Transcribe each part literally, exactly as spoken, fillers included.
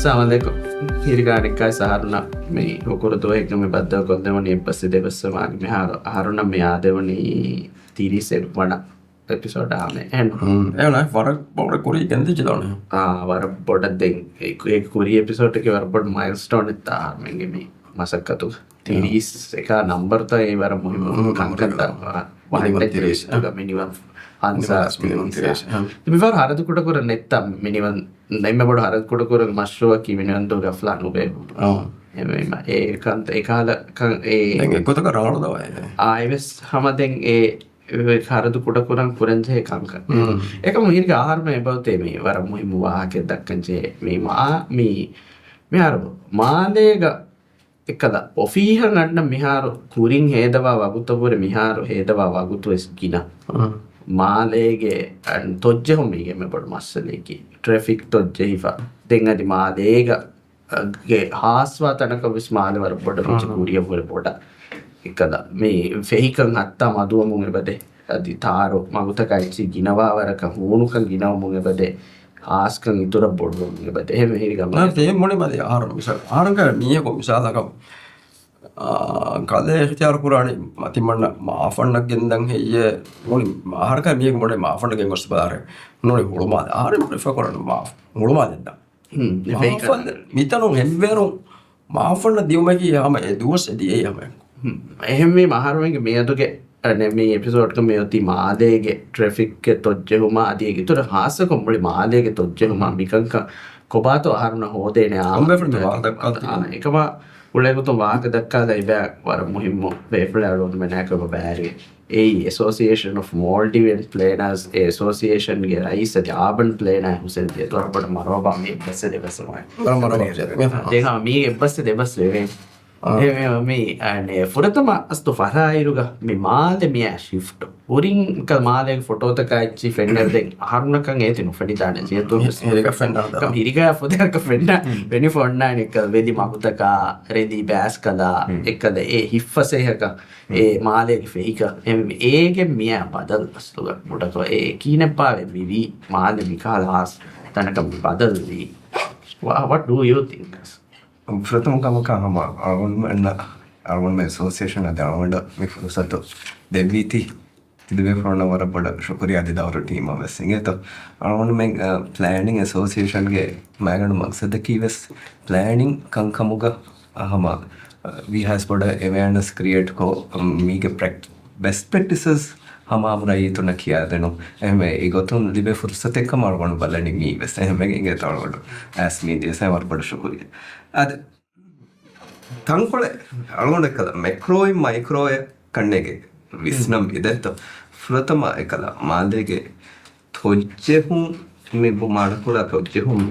އައްސަލާމު ޢަލައިކުމް. ހިރިގާނެއްކާ އަހަރުންނަށް މި ހުކުރު ދުވަހެއްގަ މި ބައްދަލުކޮށްލެވުނީ އެއްބަސްވީސް ދެ އިސްވަނީ. މިހާރު އަހަރުންނަށް މި އާދެވުނީ ތިރީސް އެއްވަނަ އެޕިސޯޑާ މެ. އެހެން. އެހެން ވަރަށް ބޮޑަށް ކުރީ ގެންދިއްޖެ ދޯނެ. އާ، ވަރަށް ބޮޑަށް ދެން އެ، އެ ކުރީ އެޕިސޯޑަކީ ވަރަށް ބޮޑު މައިލްސްޓޯނެއްތާ އަހަރުމެންގެ މި މަސައްކަތު. ތިރީސް އެކާ ނަމްބަރުތައް ވަރަށް މުހިއްމު ކަންކަންތައް. ވަން ހަންޑްރެޑް ތިރީސް. ތިރީސް މިނިވަން އަންސާސް މިނިވަން ތިރީސް. މިފަހަރު ހަރަދު ކުޑަކުރަން ނެތްތަ މިނިވަން އެންމެ ބޮޑު ހަރަދު ކުޑަކުރުން މަޝްރޫއަކީ މިނިވަންދޫ ގަފްލާ ނުބޭ. އެ ކަންތައް އެކަހަލަ ކަން އެ އެއްގޮތަކަށް ރަނގަޅު ދަވާ އެ. އާ، އެވެސް ހަމަ ދެން އެ ހަރަދު ކުޑަކުރަން ކުރަން ޖެހޭ ކަންކަން. އެކަމު ހިރިގަ އަހަރުމެ އެބައޮތޭ މި ވަރަށް މުހިއްމު ވާހަކައެއް ދައްކަން ޖެހޭ. މި މާ، މި، މިހާރު މާލޭގަ އެކަލަ އޮފީހަށް އަންނަ މިހާރު ކުރިން ހޭދަވާ ވަގުތަށްވުރެ މިހާރު ހޭދަވާ ވަގުތު ވެސް ގިނަ. މާލޭގެ ތޮއްޖެހުމީގެ މެ ބޮޑު މައްސަލައެކީ ޓްރެފިކް ތޮއްޖެހިފަ. ދެން އަދި މާލޭގަ ގެ ހާސްވާ ތަނަކަށް ވެސް މާލެ ވަރަށް ބޮޑަށް ވެއްޖެ ކުރިއަށްވުރެ ބޮޑަށް. އެކަލަ މި ފެހިކަން ހައްތާ މަދުވަމުން އެބަދޭ. އަދި ތާރު މަގުތަކާ އެއްޗެއް ގިނަވާ ވަރަކަށް ހޫނުކަން ގިނަވަމުން އެބަދޭ. ހާސްކަން އިތުރަށް ބޮޑުވަމުން އެބަދޭ. އެހެން ހިރިގަ ނާ، ތޭ މުޅި މަދި އަހަރު މިސާލް. އަހަރުގަ މީހަކު މިސާލަކަށް، އާ، ކަލޭ އިޚްތިޔާރު ކުރާނީ މަތިމަންނަ މާފަންނަށް ގެންދަން ހެއްޔޭ؟ މުޅި އަހަރަކަށް މީހަކު މުޅި މާފަންނަށް ގެންގޮސް ބަލާރެ. ނޫނީ ހުޅުމާލެ. އަހަރެން ޕްރިފަރ ކުރަން މާ، ހުޅުމާލެ ދާ. ހުން، މާފަން މިތަނުން ހެއްވޭރު މާފަންނަށް ދިޔުމަކީ ހަމަ އެ ދުވަސް އެ ދިޔައީ ހަމަ. ހުން. އެހެންވީމަ އަހަރުމެންގެ މިއަދުގެ އަނެ މި އެޕިސޯޑްގަ މިއޮތީ މާލޭގެ ޓްރެފިކްގެ ތޮއްޖެހުމާ އަދި އެގެ އިތުރަށް ހާއްސަކޮށް މުޅި މާލޭގެ ތޮއްޖެހުމާ މިކަންކަން ކޮބާތޯ އަހަރުންނަށް ހޯދޭނެ އާ، އަނބެފުޅު މި ވާހަކަ ދައްކާލަ އާ، އެކަމާ އުޅޭގޮތުން ވާހަކަ ދައްކާލަ އެބަ ވަރަށް މުހިއްމު ބޭފުޅެއް އަޅުގަނޑުމެންނާއެކު އެބަ ބައިވެރި. އެއީ އެސޯސިއޭޝަން އޮފް މޯލްޑިވިއަން ޕްލޭނާސް، އެ އެސޯސިއޭޝަންގެ ރައީސް އަދި އާބަން ޕްލޭނާ ހުސެން ދޭތޯ ބޮޑަށް މަރުހަބާ މި އެއްބަސްވީސް ދެ އިސްވަނީ. ވަރަށް މަރުހަބާ. ދެހާ މީ އެއްބަސްވީސް ދެ އިސްވަނީ. އާ. އެ މި، އަނެ، ފުރަތަމަ އަސްތު ފަށާއިރުގަ މި މާލެ މިއާ ޝިފްޓް. ކުރިން ކަ މާލޭގެ ފޮޓޯތަކާ އެއްޗި ފެންނަ ދެން އަހަރުންނަކަށް އޭތި ނުފެނިދާނެ. ޖެހޭތޯ ހި-، ހިރިގަ ފެންނާ ކަމް ހިރިގަ ފުދޭކަ ފެންނަ ހުން. ފެނި ފޮންނާނެ ކަ ވެލި މަގުތަކާ ރެދި ބާސްކަލާ ހުން. އެކަލަ އެ ހިއްފަސޭހަކަ އެ މާލޭގެ ފެހިކަ އެ-، އޭގެ މިޔާ ބަދަލު އަސްލުގަ ބުޑަކޮ އެ ކީނެއްބާވެ މިވީ މާލެ މިކާލަ ހާސް ތަނަކަށް މި ބަދަލުވީ. Wha-, what do you think? ފުރަތަމަ ކަމަކަށް ހަމަ އަޅުގަނޑުމެންނަށް އަޅުގަނޑުމެން އެސޯސިއޭޝަން އަދި އަޅުގަނޑަށް މި ފުރުސަތު ދެއްވީތީ ތިލިބޭފުޅުންނަށް ވަރަށް ބޮޑަށް ޝުކުރިއްޔާ އަދި ދައުރު ޓީމަށް ވެސް އިނގޭތޯ. އަޅުގަނޑުމެން، އަ، ޕްލޭނިން އެސޯސިއޭޝަންގެ މައިގަނޑު މަގްސަދަކީ ވެސް ޕްލޭނިން ކަންކަމުގަ ހަމަ، އަ، ވީހާވެސް ބޮޑަށް އެވެއާނެސް ކްރިއޭޓްކޮށް، އަ، މީގެ ޕްރެކް-، ބެސްޓް ޕްރެކްޓިސަސް ހަމަ އާއްމު ރައްޔިތުންނަށް ކިޔާދޭނު. އެހެންވެ، އެގޮތުން ލިބޭ ފުރުސަތެއްކަމަށް އަޅުގަނޑު ބަލަނީ މީ ވެސް. އެހެންވެ، އިނގޭތޯ އަޅުގަނޑު އައިސް މީ ދިޔަސް ވަރަށް ބޮޑަށް ޝުކުރިއްޔާ. އަދި ތަންކޮޅެއް އަޅުގަނޑު އެކަލަ މެކްރޯއިން މައިކްރޯއެއް ކަންނޭގެ ވިސްނަން މި ދެއްތޯ. ފުރަތަމަ އެކަލަ މާލޭގެ ތޮއްޖެހުން މި ބު-، މާނަކުޅަ ތޮއްޖެހުން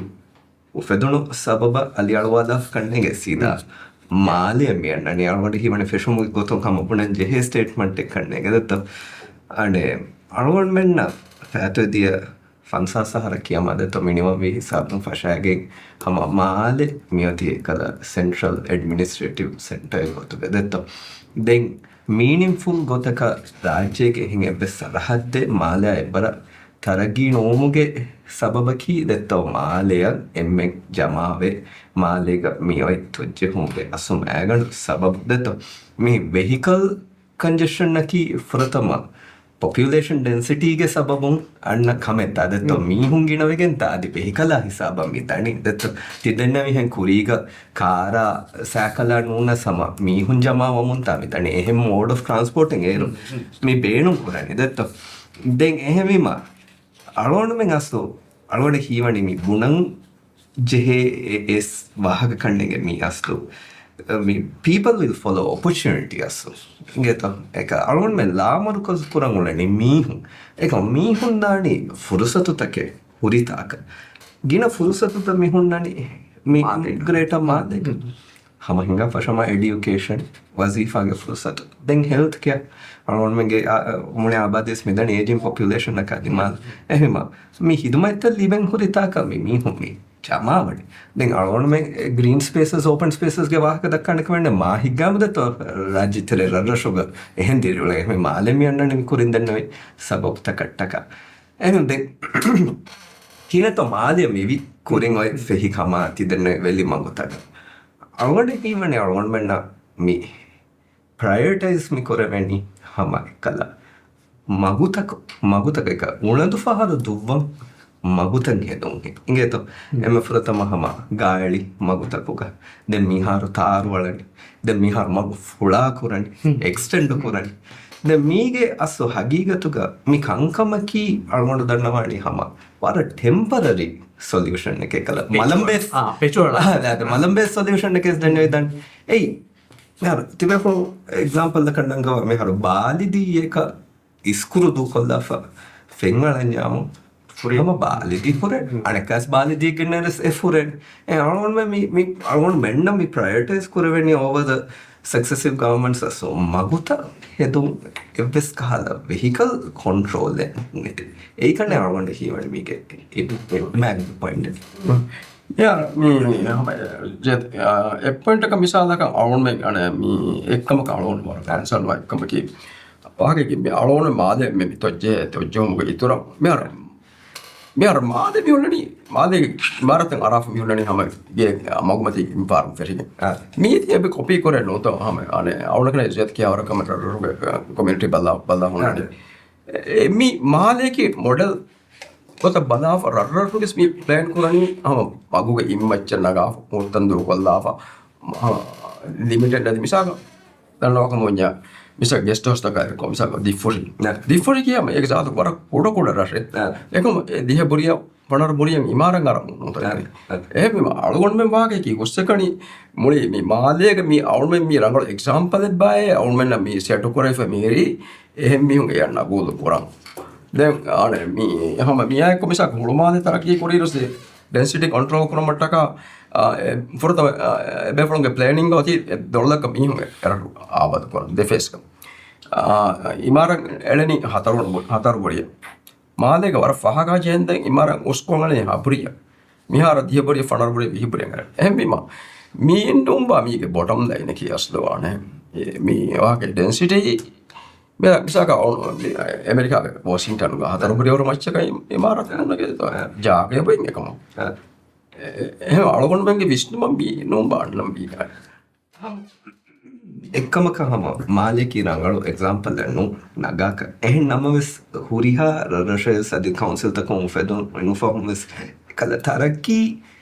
އުފެދުނު ސަބަބަށް އަލިއަޅުވާލާފަ ކަންނޭގެ ސީދާ މާލެއަށް މި އަންނަނީ. އަޅުގަނޑު ހީވަނީ ފެށުމުގެ ގޮތުން ހަމަ ބުނަން ޖެހޭ ސްޓޭޓްމަންޓެއް ކަންނޭގެ ދެއްތޯ. އަނެ އަޅުގަނޑުމެންނަށް ފައިތުވެދިޔަ ފަންސާސް އަހަރަށް ކިޔަމާ ދެއްތޯ މިނިވަންވީ ހިސާބުން ފަށާގެން ހަމަ މާލެ މިއޮތީ އެކަލަ ސެންޓްރަލް އެޑްމިނިސްޓްރޭޓިވް ސެންޓަރެއް ގޮތުގަ ދެއްތޯ. ދެން މީނިންފުލް ގޮތަކަށް ރާއްޖޭގެ އެހެން އެއްވެސް ސަރަހައްދެއް މާލެއާ އެއްވަރަށް ތަރައްގީ ނުވުމުގެ ސަބަބަކީ ދެއްތޯ މާލެއަށް އެންމެން ޖަމާވެ މާލޭގަ މިއޮތް ތޮއްޖެހުމުގެ އަސްލު މައިގަނޑު ސަބަބު ދެއްތޯ މި ވެހިކަލް ކަންޖެޝަންއަކީ ފުރަތަމަ ޕޮޕިއުލޭޝަން ޑެންސިޓީގެ ސަބަބުން އަންނަ ކަމެއްތާ ދެއްތޯ މީހުން ގިނަވެގެން ތާ އަދި ވެހިކަލާ ހިސާބަށް މި ދަނީ ދެއްތޯ. ތި ދެންނެވިހެން ކުރީގަ ކާރާ ސައިކަލާ ނޫނަސް ހަމަ މީހުން ޖަމާވަމުން ތާ މި ދަނީ. އެހެން މޯޑް އޮފް ޓްރާންސްޕޯޓެއް އޭރު މި ބޭނުން ކުރަނީ ދެއްތޯ. ދެން އެހެންވީމަ އަޅުގަނޑުމެން އަސްލު އަޅުގަނޑަށް ހީވަނީ މި ބުނަން ޖެހޭ އެ-، އެސް ވާހަކަ ކަންނޭނގެ މީ އަސްލު، މި people will follow opportunity އަސްލު. އިނގޭތޯ؟ އެކަ އަޅުގަނޑުމެން ލާމަރުކަޒު ކުރަން އުޅެނީ މީހުން. އެކަ މީހުން ދާނީ ފުރުސަތުތަކެއް ހުރިތާކަށް. ގިނަ ފުރުސަތުތައް މި ހުންނަނީ މި މާލޭ. ގްރޭޓަރ މާލޭގަ. ހަމަ ހިނގާ ފަށަމާ އެޑިއުކޭޝަން، ވަޒީފާގެ ފުރުސަތު. ދެން ހެލްތް ކެއާ. އަޅުގަނޑުމެންގެ އާ، މުޅި އާބާދީސް މިދަނީ އޭޖިން ޕޮޕިއުލޭޝަންއަކާ ދިމާލަށް. އެހެމަ މި ހިދުމަތްތައް ލިބެން ހުރި ތާކަށް މި މީހުން މި ޖަމާވަނީ. ދެން އަޅުގަނޑުމެން ގްރީން ސްޕޭސަސް، އޯޕަން ސްޕޭސަސްގެ ވާހަކަ ދައްކާނެ ކަމެއް ނެތް. މާ ހިއްގާމު ދެއްތޯ ރާއްޖެތެރެ ރަށްރަށުގަ އެހެން ދިރިއުޅެން. އެހެން މާލެ މި އަންނަނީ މި ކުރިން ދެންނެވި ސަބަބުތަކަށްޓަކާ. އެހެން ދެން ކިނެތޯ މާލެ މިވި ކުރިން އޮތް ފެހި ކަމާ ތިދެންނެ ވެލި މަގުތަކަށް. އަޅުގަނޑަށް ހީވަނީ އަޅުގަނޑުމެންނަށް މި ޕްރަޔޮރިޓައިޒް މި ކުރެވެނީ ހަމަ އެކަލަ މަގުތަކު، މަގުތަކަކަށް އުޅަނދު ފަހަރު ދުއްވަން މަގުތައް ހެދުން. އިނގޭތޯ؟ އެންމެ ފުރަތަމަ ހަމަ ގާއެޅި މަގުތަކުގަ. ދެން މިހާރު ތާރު އަޅަނީ. ދެން މިހާރު މަގު ފުޅާ ކުރަނީ، އެކްސްޓެންޑު ކުރަނީ. ދެން މީގެ އަސްލު ހަގީގަތުގަ މި ކަންކަމަކީ އަޅުގަނޑު ދަންނަވާނީ ހަމަ ވަރަށް ޓެމްޕަރަރީ ސޮލިއުޝަން އެކެއް ކަލަ. މަލަނބޭސް، އާ، ޕެޗުވަރ. އާ، އާ، އާ، މަލަނބޭސް ސޮލިއުޝަން އެކެސް ދެންނެވިދާން. އެއީ، މިހާރު ތިބޭފުޅު އެގްޒާމްޕަލް ދަކަން ނަންގަވާ މިހާރު ބާލިދީއަކަށް އިސްކުރު ދޫކޮށްލާފަ ފެންއަޅަންޏާމު ހަމަ ބާލިދީ ފުރޭ. އަނެއްކާސް ބާލިދީ ގެންނަވެސް އެ ފުރޭ. އެ އަޅުގަނޑުމެން މި، މި އަޅުގަނޑުމެންނަށް މި ޕްރަޔޮރިޓައިޒް ކުރެވެނީ އޯވަރ ދަ ސަކްސެސިވް ގަވަރމަންޓްސް އަސް މަގުތައް ހެދުން އެއްވެސް ކަހަލަ ވެހިކަލް ކޮންޓްރޯލެއް ނެތި. އެއީ ކަންނޭ އަޅުގަނޑު ހީވަނީ މީގެ މޭން ޕޮއިންޓް. ޔާ، މީ، މީ ހަމަ، ޖެ-، އާ، އެއް ޕޮއިންޓަކަށް މިސާލަކަށް އަޅުގަނޑުމެން އަނެ މީ އެއްކަމަކަށް އަޅުގަނޑު ވަރަށް ކޮންސަރން ވާ އެއްކަމަކީ، ވާހަކައަކީ މި އަޅުގަނޑު މާލެ މި، މި ތޮއްޖެ-، ތޮއްޖެހުމުގެ އިތުރަށް މިހާރު، މިހާރު މާލެ މި ހުންނަނީ، މާލޭގެ އިމާރާތެއް އަރާފަ މި ހުންނަނީ ހަމަ ގެ މަގުމަތީ އިންފާރު ފެށިގެން. އާ. މީތި އެބަ ކޮޕީ ކުރޭ ނޫންތޯ ހަމަ އަނެ އަޅުގަނޑު ކަން އެއް ޖެހޭ ކިޔާވަރަކަށް މި ރަށްރަށުގެ ކޮމިއުނިޓީ ބަލާ، ބަލާ ހުންނަނީ. އާ. އެ މި މާލޭގެ މޮޑެލް ގޮތަށް ބަލާފަ ރަށްރަށުގެސް މި ޕްލޭން ކުރަނީ ހަމަ މަގުގެ އިން މައްޗަށް ނަގާފަ ހުންތަން ދޫކޮށްލާފަ، ހަމަ ލިމިޓެޑް އަދި މިސާލަކަށް ދަންނަވާކަމު ވަންޏާ މިސާ ގެސްޓް ހައުސްތަކާ އެރިކޮ މިސާލަކަށް ދިއްފުށި. ނަ. ދިއްފުށި ކިޔާ އޭގެ ޒާތު ވަރަށް ކުޑަ ކުޑަ ރަށެއް. އެކަމު އެ ދިހަ ބުރިޔަ ފަނަރަ ބުރިޔަން އިމާރަށް އަރަމުން ނުތަ. އަ، އަ. އެހެންވީމަ އަޅުގަނޑުމެން ވާގެކީ ހުސްއެކަނި މުޅި މި މާލޭގަ މި އަޅުމެން މި ރަނގަޅު އެގްޒާމްޕަލެއް ބާއޭ އަޅުމެންނަށް މި ސެޓު ކުރެފަ މިހިރީ އެހެން މީހުން އެޔަށް ނަގޫލު ކުރަން. ދެން އާނެ މި ހަމަ މިއާއެކު މިސާ ހުޅުމާލެ ތަރައްގީ ކުރިއިރުސް ޑެންސިޓީ ކޮންޓްރޯލް ކުރުމަށްޓަކާ، އާ، އެ، ފުރަތަމަ، އާ، އެބޭފުޅުންގެ ޕްލޭނިންގ އޮތީ އެ ދޮޅަލަކަށް މީހުން އެ ރަށު އާބާދު ކުރަން ދެ ފޭސްގަ. އާ، އިމާރަށް އެޅެނީ ހަތަރު ބު-، ހަތަރު ބުރިޔަ. މާލޭގަ ވަރަށް ފަހަކާ ޖެހެންދެން އިމާރަށް އުސްކޮށް އަންނަނީ ހަ ބުރިޔަ. މިހާރަށް ދިހަ ބުރިޔަ، ފަނަރަ ބުރިޔަ، ވިހި ބުރިޔަ އަންނަނީ. އެހެންވީމަ، މީ ނޫންބާ މީގެ ބޮޓަމް ލައިނަކީ އަސްލު ވާނެ. އެ، މީ ވާހަކަ ޑެންސިޓީ، މި މިސާކަށް އޮން-، މި އެމެރިކާގެ ވޮޝިންޓަންގަ ހަތަރު ބުރިޔަ ހުރި މައްޗަކަށް އި-، އިމާރާތެއް ހުންނަ ގެ ޖާގައެއް އެކަމަށް. އެ، އެ، އެހެން އަޅުގަނޑުމެންގެ ވިސްނުމަށް މީ ނޫންބާ އަންނަން މީގަ. އެއްކަމަކަށް ހަމަ މާލެއަކީ ރަނގަޅު އެގްޒާމްޕަލެއް ނޫން ނަގާކަށް. އެހެން ނަމަވެސް ހުރިހާ ރަށްރަށެއް އަދި ކައުންސިލްތަކުން އުފެދުނު ނުފަހުން ވެސް އެކަލަ ތަރައްގީ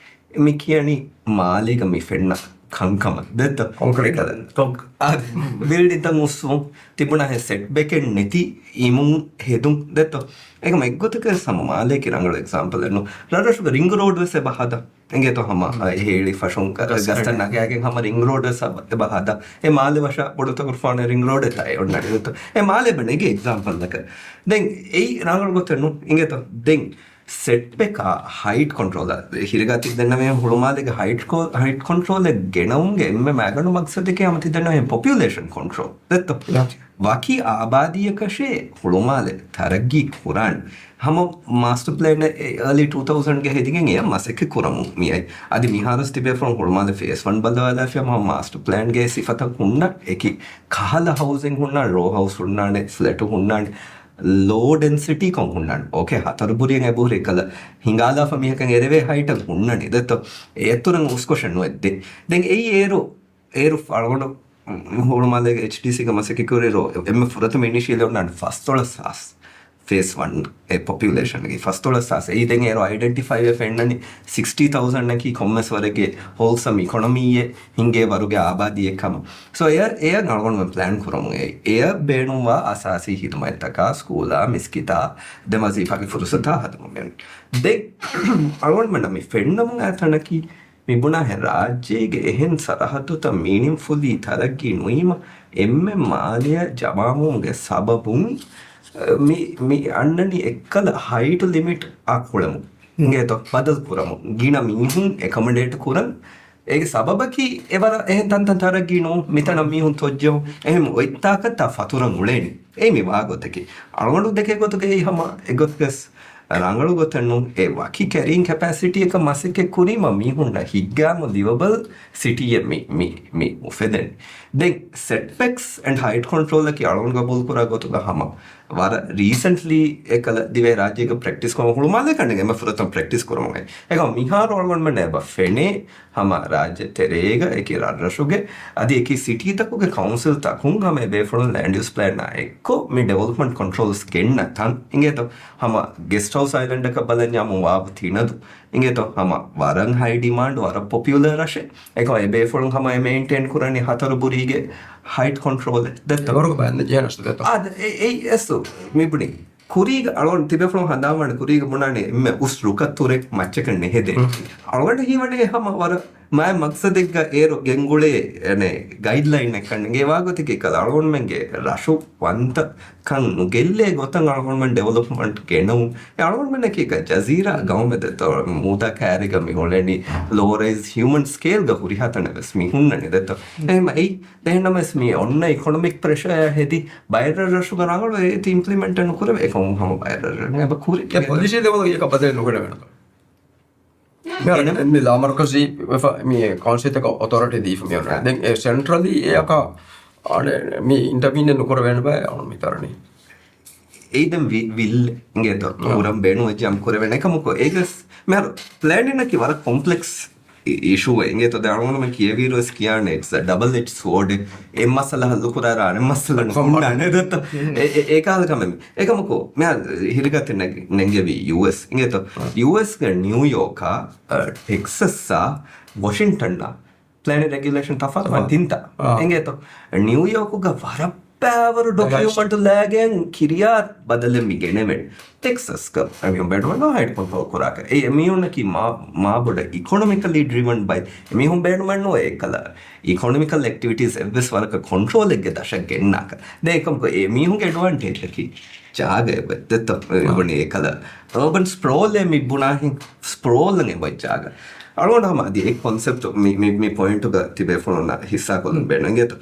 މި ކިޔަނީ މާލޭގަ މި ފެންނަ ކަންކަމަށް ދެއްތޯ؟ ކޮންކްރީޓް. އެކަލަ ކޮން-، އާ، ބިލްޑިންތައް އުއްސުން ތިބުނާހެން ސެޓްބެކެއް ނެތި އިމުން ހެދުން ދެއްތޯ؟ އެކަމަ އެއްގޮތަކަށް ހަމަ މާލޭގެ ރަނގަޅު އެގްޒާމްޕަލެއް ނޫން. ރަށްރަށުގަ ރިންގް ރޯޑް ވެސް އެބަ ހަދާ. އެނގޭތޯ ހަމަ އެ ހޭޅި ފަށުން ގަސް ގަސްތައް ނަގާގެން ހަމަ ރިންގް ރޯޑް ވެސް އެބަ ހަދާ. އެ މާލެ ވަށާ ބޮޑުތަކުރުފާނެ ރިންގް ރޯޑެއްތާ އެ އޮންނަނީ ދެއްތޯ؟ އެ މާލެ އެބަ ނެގޭ އެގްޒާމްޕަލްތަކަށް. ދެން އެއީ ރަނގަޅު ގޮތެއް ނޫން. އިނގޭތޯ؟ ދެން ސެޓްބެކާ ހައިޓް ކޮންޓްރޯލާ ހިރިގާތި ދެންނަމޭ ހުޅުމާލޭގެ ހައިޓް ކޮ-، ހައިޓް ކޮންޓްރޯލެއް ގެނައުމުގެ އެންމެ މައިގަނޑު މަގްސަދަކީ ހަމަ ތި ދެންނަމޭ ޕޮޕިއުލޭޝަން ކޮންޓްރޯލް ދެއްތޯ؟ ވަކި އާބާދީއަކަށޭ ހުޅުމާލެ ތަރައްގީ ކުރާން. ހަމަ މާސްޓަ ޕްލޭން އެ އާލީ ޓޫ ތައުޒަންޑްގެ ހެދިގެން އެޔަށް މަސައްކަތް ކުރަމުން މިއައި. އަދި މިހާރުސް ތިބޭފުޅުން ހުޅުމާލެ ފޭސް ވަން ބައްލަވާލާފިޔަ މާ މާސްޓަ ޕްލޭންގެ ސިފަތައް ހުންނަ އެކި ކަހަލަ ހައުސިން ހުންނާނެ، ރޯ ހައުސް ހުންނާނެ، ފްލެޓު ހުންނާނެ، ލޯ ޑެންސިޓީކޮށް ހުންނާނެ. އޯކޭ، ހަތަރު ބުރިއެއް އެބަހުރި ކަލަ ހިނގާލާފަ މީހަކަށް އެރެވޭ ހައިޓަށް ހުންނަނީ ދެއްތޯ؟ އެއަށްތުރަން އުސްކޮށެއް ނުވެއްދޭ. ދެން އެއީ އޭރު، އޭރު އަޅުގަނޑު ހުޅުމާލޭގެ އެޗްޑީސީގެ މަސައްކަތް ކުރި ރޯ އެންމެ ފުރަތަމަ އިނިޝިއަލް އޮންނާނެ ފަސްދޮޅަސް ހާސް. ފޭސް ވަން އެ ޕޮޕިއުލޭޝަންގެ ފަސްދޮޅަސް ހާސް. އެއީ ދެން އޭރު އައިޑެންޓިފައިވެ ފެންނަނީ ސިކްސްޓީ ތައުޒަންޑަކީ ކޮންމެސް ވަރެއްގެ ހޯލްސަމް އިކޮނޮމީއެއް ހިނގޭ ވަރުގެ އާބާދީއެއް ކަމަށް. ސޯ އެއަށް، އެއަށް އަޅުގަނޑުމެން ޕްލޭން ކުރަމުން އެ، އެއަށް ބޭނުންވާ އަސާސީ ހިދުމަތްތަކާ، ސްކޫލާ، މިސްކިތާ، ދެން ވަޒީފާގެ ފުރުސަތާ ހަދަމުން މެން. ދެން އަޅުގަނޑުމެންނަށް މި ފެންނަމުން އާ ތަނަކީ މި ބުނާހެން ރާއްޖޭގެ އެހެން ސަރަހައްދުތައް މީނިންފުލީ ތަރައްގީ ނުވީމަ، އެންމެ މާލެއަށް ޖަމާވުމުގެ ސަބަބުން، އަ، މި، މި އަންނަނީ އެއްކަލަ ހައިޓު ލިމިޓް އާ ކުޅެމުން. އިނގޭތޯ؟ ބަދަލު ކުރަމުން. ގިނަ މީހުން އެކޮމޮޑޭޓް ކުރަން. އޭގެ ސަބަބަކީ އެވަރަށް އެހެން ތަންތަން ތަރައްގީ ނޫން. މިތަނަށް މީހުން ތޮއްޖެހުން. އެހެން އޮތްތާކަށް ތާ ފަތުރަން އުޅޭނީ. އެއީ މި ވާގޮތަކީ. އަޅުގަނޑު ދެކޭ ގޮތުގައި ހަމަ އެގޮތުގަސް، ރަނގަޅު ގޮތެއް ނޫން. އެ ވަކި ކެރިން ކެޕޭސިޓީއަކަށް މަސައްކަތް ކުރީމަ މީހުންނަށް ހިތްގައިމު ލިވަބަލް ސިޓީއެއް މި، މި، މި އުފެދެން. ދެން ސެޓްބެކްސް އެންޑް ހައިޓް ކޮންޓްރޯލަކީ އަޅުން ގަބޫލުކުރާ ގޮތުގަ ހަމަ ވަރަށް ރީސެންޓްލީ އެކަލަ ދިވެހި ރާއްޖޭގަ ޕްރެކްޓިސް ކުރަމުން ހުޅުމާލޭ ކަންނޭނގެ އެންމެ ފުރަތަމަ ޕްރެކްޓިސް ކުރަމުން. އެކަމަ މިހާރު އަޅުގަނޑުމެން އެބަ ފެނޭ ހަމަ ރާއްޖެ ތެރޭގަ އެކި ރަށްރަށުގެ އަދި އެކި ސިޓީތަކުގެ ކައުންސިލްތަކުން ހަމަ އެބޭފުޅުން ލޭންޑް ޔޫސް ޕްލޭނާ އެއްކޮށް މި ޑިވެލޮޕްމަންޓް ކޮންޓްރޯލްސް ގެންނަ ތަން އިނގޭތޯ. ހަމަ ގެސްޓް ހައުސް އައިލެންޑަކަށް ބަލަންޏާމު ވާބު ތިނަދު އިނގޭތޯ. ހަމަ ވަރަށް ހައި ޑިމާންޑް، ވަރަށް ޕޮޕިއުލަރ ރަށެއް. އެކަމަ އެބޭފުޅުން ހަމަ އެ މެއިންޓެއިން ކުރަނީ ހަތަރު ބުރީގެ ހައިޓް ކޮންޓްރޯލެއް ދެއްތޯ. އެވަރުގެ ބައިން ޖެހޭނެ ރަށް ދެއްތޯ. އާ، އެ، އެ، އެސް މިބުނީ. ކުރީގަ އަޅުގަނޑު ތިބޭފުޅުން ހަނދާންވާނެ ކުރީގަ ބުނާނެ އެންމެ އުސް ރުކަށް ތުރެ މައްޗަކަށް ނެހެދޭ. އަޅުގަނޑަށް ހީވަނީ ހަމަ ވަރަށް މާތް މަގްސަދެއްގަ އޭރު ގެންގުޅޭ ގައިޑްލައިން އެއްކަން އެނގޭ ވާގޮތަކީ ކަލަ އަޅުގަނޑުމެންގެ ރަށު ވަންތަ ކަން ނުގެއްލޭ ގޮތަށް އަޅުގަނޑުމެން ޑިވެލޮޕްމަންޓް ގެނައުން. އެ އަޅުގަނޑުމެންނަކީ ޖަޒީރާ ގައުމެއް ދެއްތޯ. މޫދާ ކައިރީގަ މި ހުޅެނީ ލޯ ރައިޒް ހިއުމަން ސްކޭލްގަ ހުރިހާ ތަނެއް ވެސް މި ހުންނަނީ ދެއްތޯ. އެހެންމަ އެއީ ދެންނަމަވެސް މި އޮންނަ އިކޮނޮމިކް ޕްރެޝަރ ހެދި ބައެއް ރަށްރަށުގަ ރަނގަޅު އެ އިމްޕްލިމެންޓެއް ނުކުރެވޭ. އެކަމު ހަމަ ބައެއް ރަށްރަށް އެބަ ކުރި. އެ ޕޮލިސީ ލެވެލް އެކަ ބަދަލެއް ނުގަނެވޭނެ. އެން އެމް އެން އެ ލާމަރުކަޒީ ވެފަ މި ކައުންސިލްތަކަށް އޮތޯރިޓީ ދީފަ މި އޮންނަ. ދެން އެ ސެންޓްރަލީ އެއަކަށް އަނެ މި އިންޓަވީން ނުކުރެވޭނެ ބައެއް އަޅުން މި ތަރަނީ. އެއީ ދެން ވި-، ވިލް އިނގޭތޯ. ކުރަން ބޭނުންވެއްޖެ އަމް ކުރެވޭނެ. އެކަމަކު އޭގަސް މިހާރު ޕްލޭނިންއަކީ ވަރަށް ކޮމްޕްލެކްސް އި-، އިޝޫއެއް. އިނގޭތޯ ދެން އަޅުގަނޑުމެން ކިޔެވިއިރުވެސް ކިޔާނެ އިޓްސް އަ ޑަބަލް އެޖް ސޯޑެއް. އެއް މައްސަލަ ހައްލުކުރާއިރު އަނެއް މައްސަލަ ނުހުންނާނެ ދެއްތޯ. އެ-، އެ-، އެކަހަލަ ކަމެއް. އެކަމަކު މިހާރު ހިރިގަތި ނެގި-، ނެންގެވީ ޔޫއެސް. އިނގޭތޯ ޔޫއެސްގެ ނިއުޔޯކާ، އަ، ޓެކްސަސްއާ، ވޮޝިންޓަންއާ ޕްލޭނިން ރެގިއުލޭޝަން ތަފާތު ވަން ތިންތާ. އާ. އެނގޭތޯ؟ ނިއުޔޯކުގަ ވަރަށް ބާވަރު ޑޮކިއުމަންޓު ލާގެން ކިރިޔާ ބަދަލެއް މި ގެނެވެން. ޓެކްސަސްގަ އެމީހުން ބޭނުމެއްނު ހައިޓް ކޮންޓްރޯލް ކުރާކަށް. އެ އެމީހުންނަކީ މާ، މާބޮޑަށް އިކޮނޮމިކަލީ ޑްރިވަން ބައި. އެމީހުން ބޭނުމެއްނު އެކަލަ އިކޮނޮމިކަލް އެކްޓިވިޓީސް އެއްވެސް ވަރަކަށް ކޮންޓްރޯލެއްގެ ދަށަށް ގެންނާކަށް. ދެން އެކަމަކު އެމީހުންގެ އެޑްވާންޓޭޖަކީ ޖާގަ އެބަ ދެއްތޯ. އެ ބުނި އެކަލަ އަރބަން ސްޕްރޯލް އެ މި ބުނާހިން ސްޕްރޯލް އެ ބައްޖާގަ. އަޅުގަނޑު ހަމަ އަދި އެ ކޮންސެޕްޓް މި، މި، މި ޕޮއިންޓުގަ ތިބޭފުޅުންނަށް ހިއްސާކޮށްލުން ބޭނުން އިނގޭތޯ.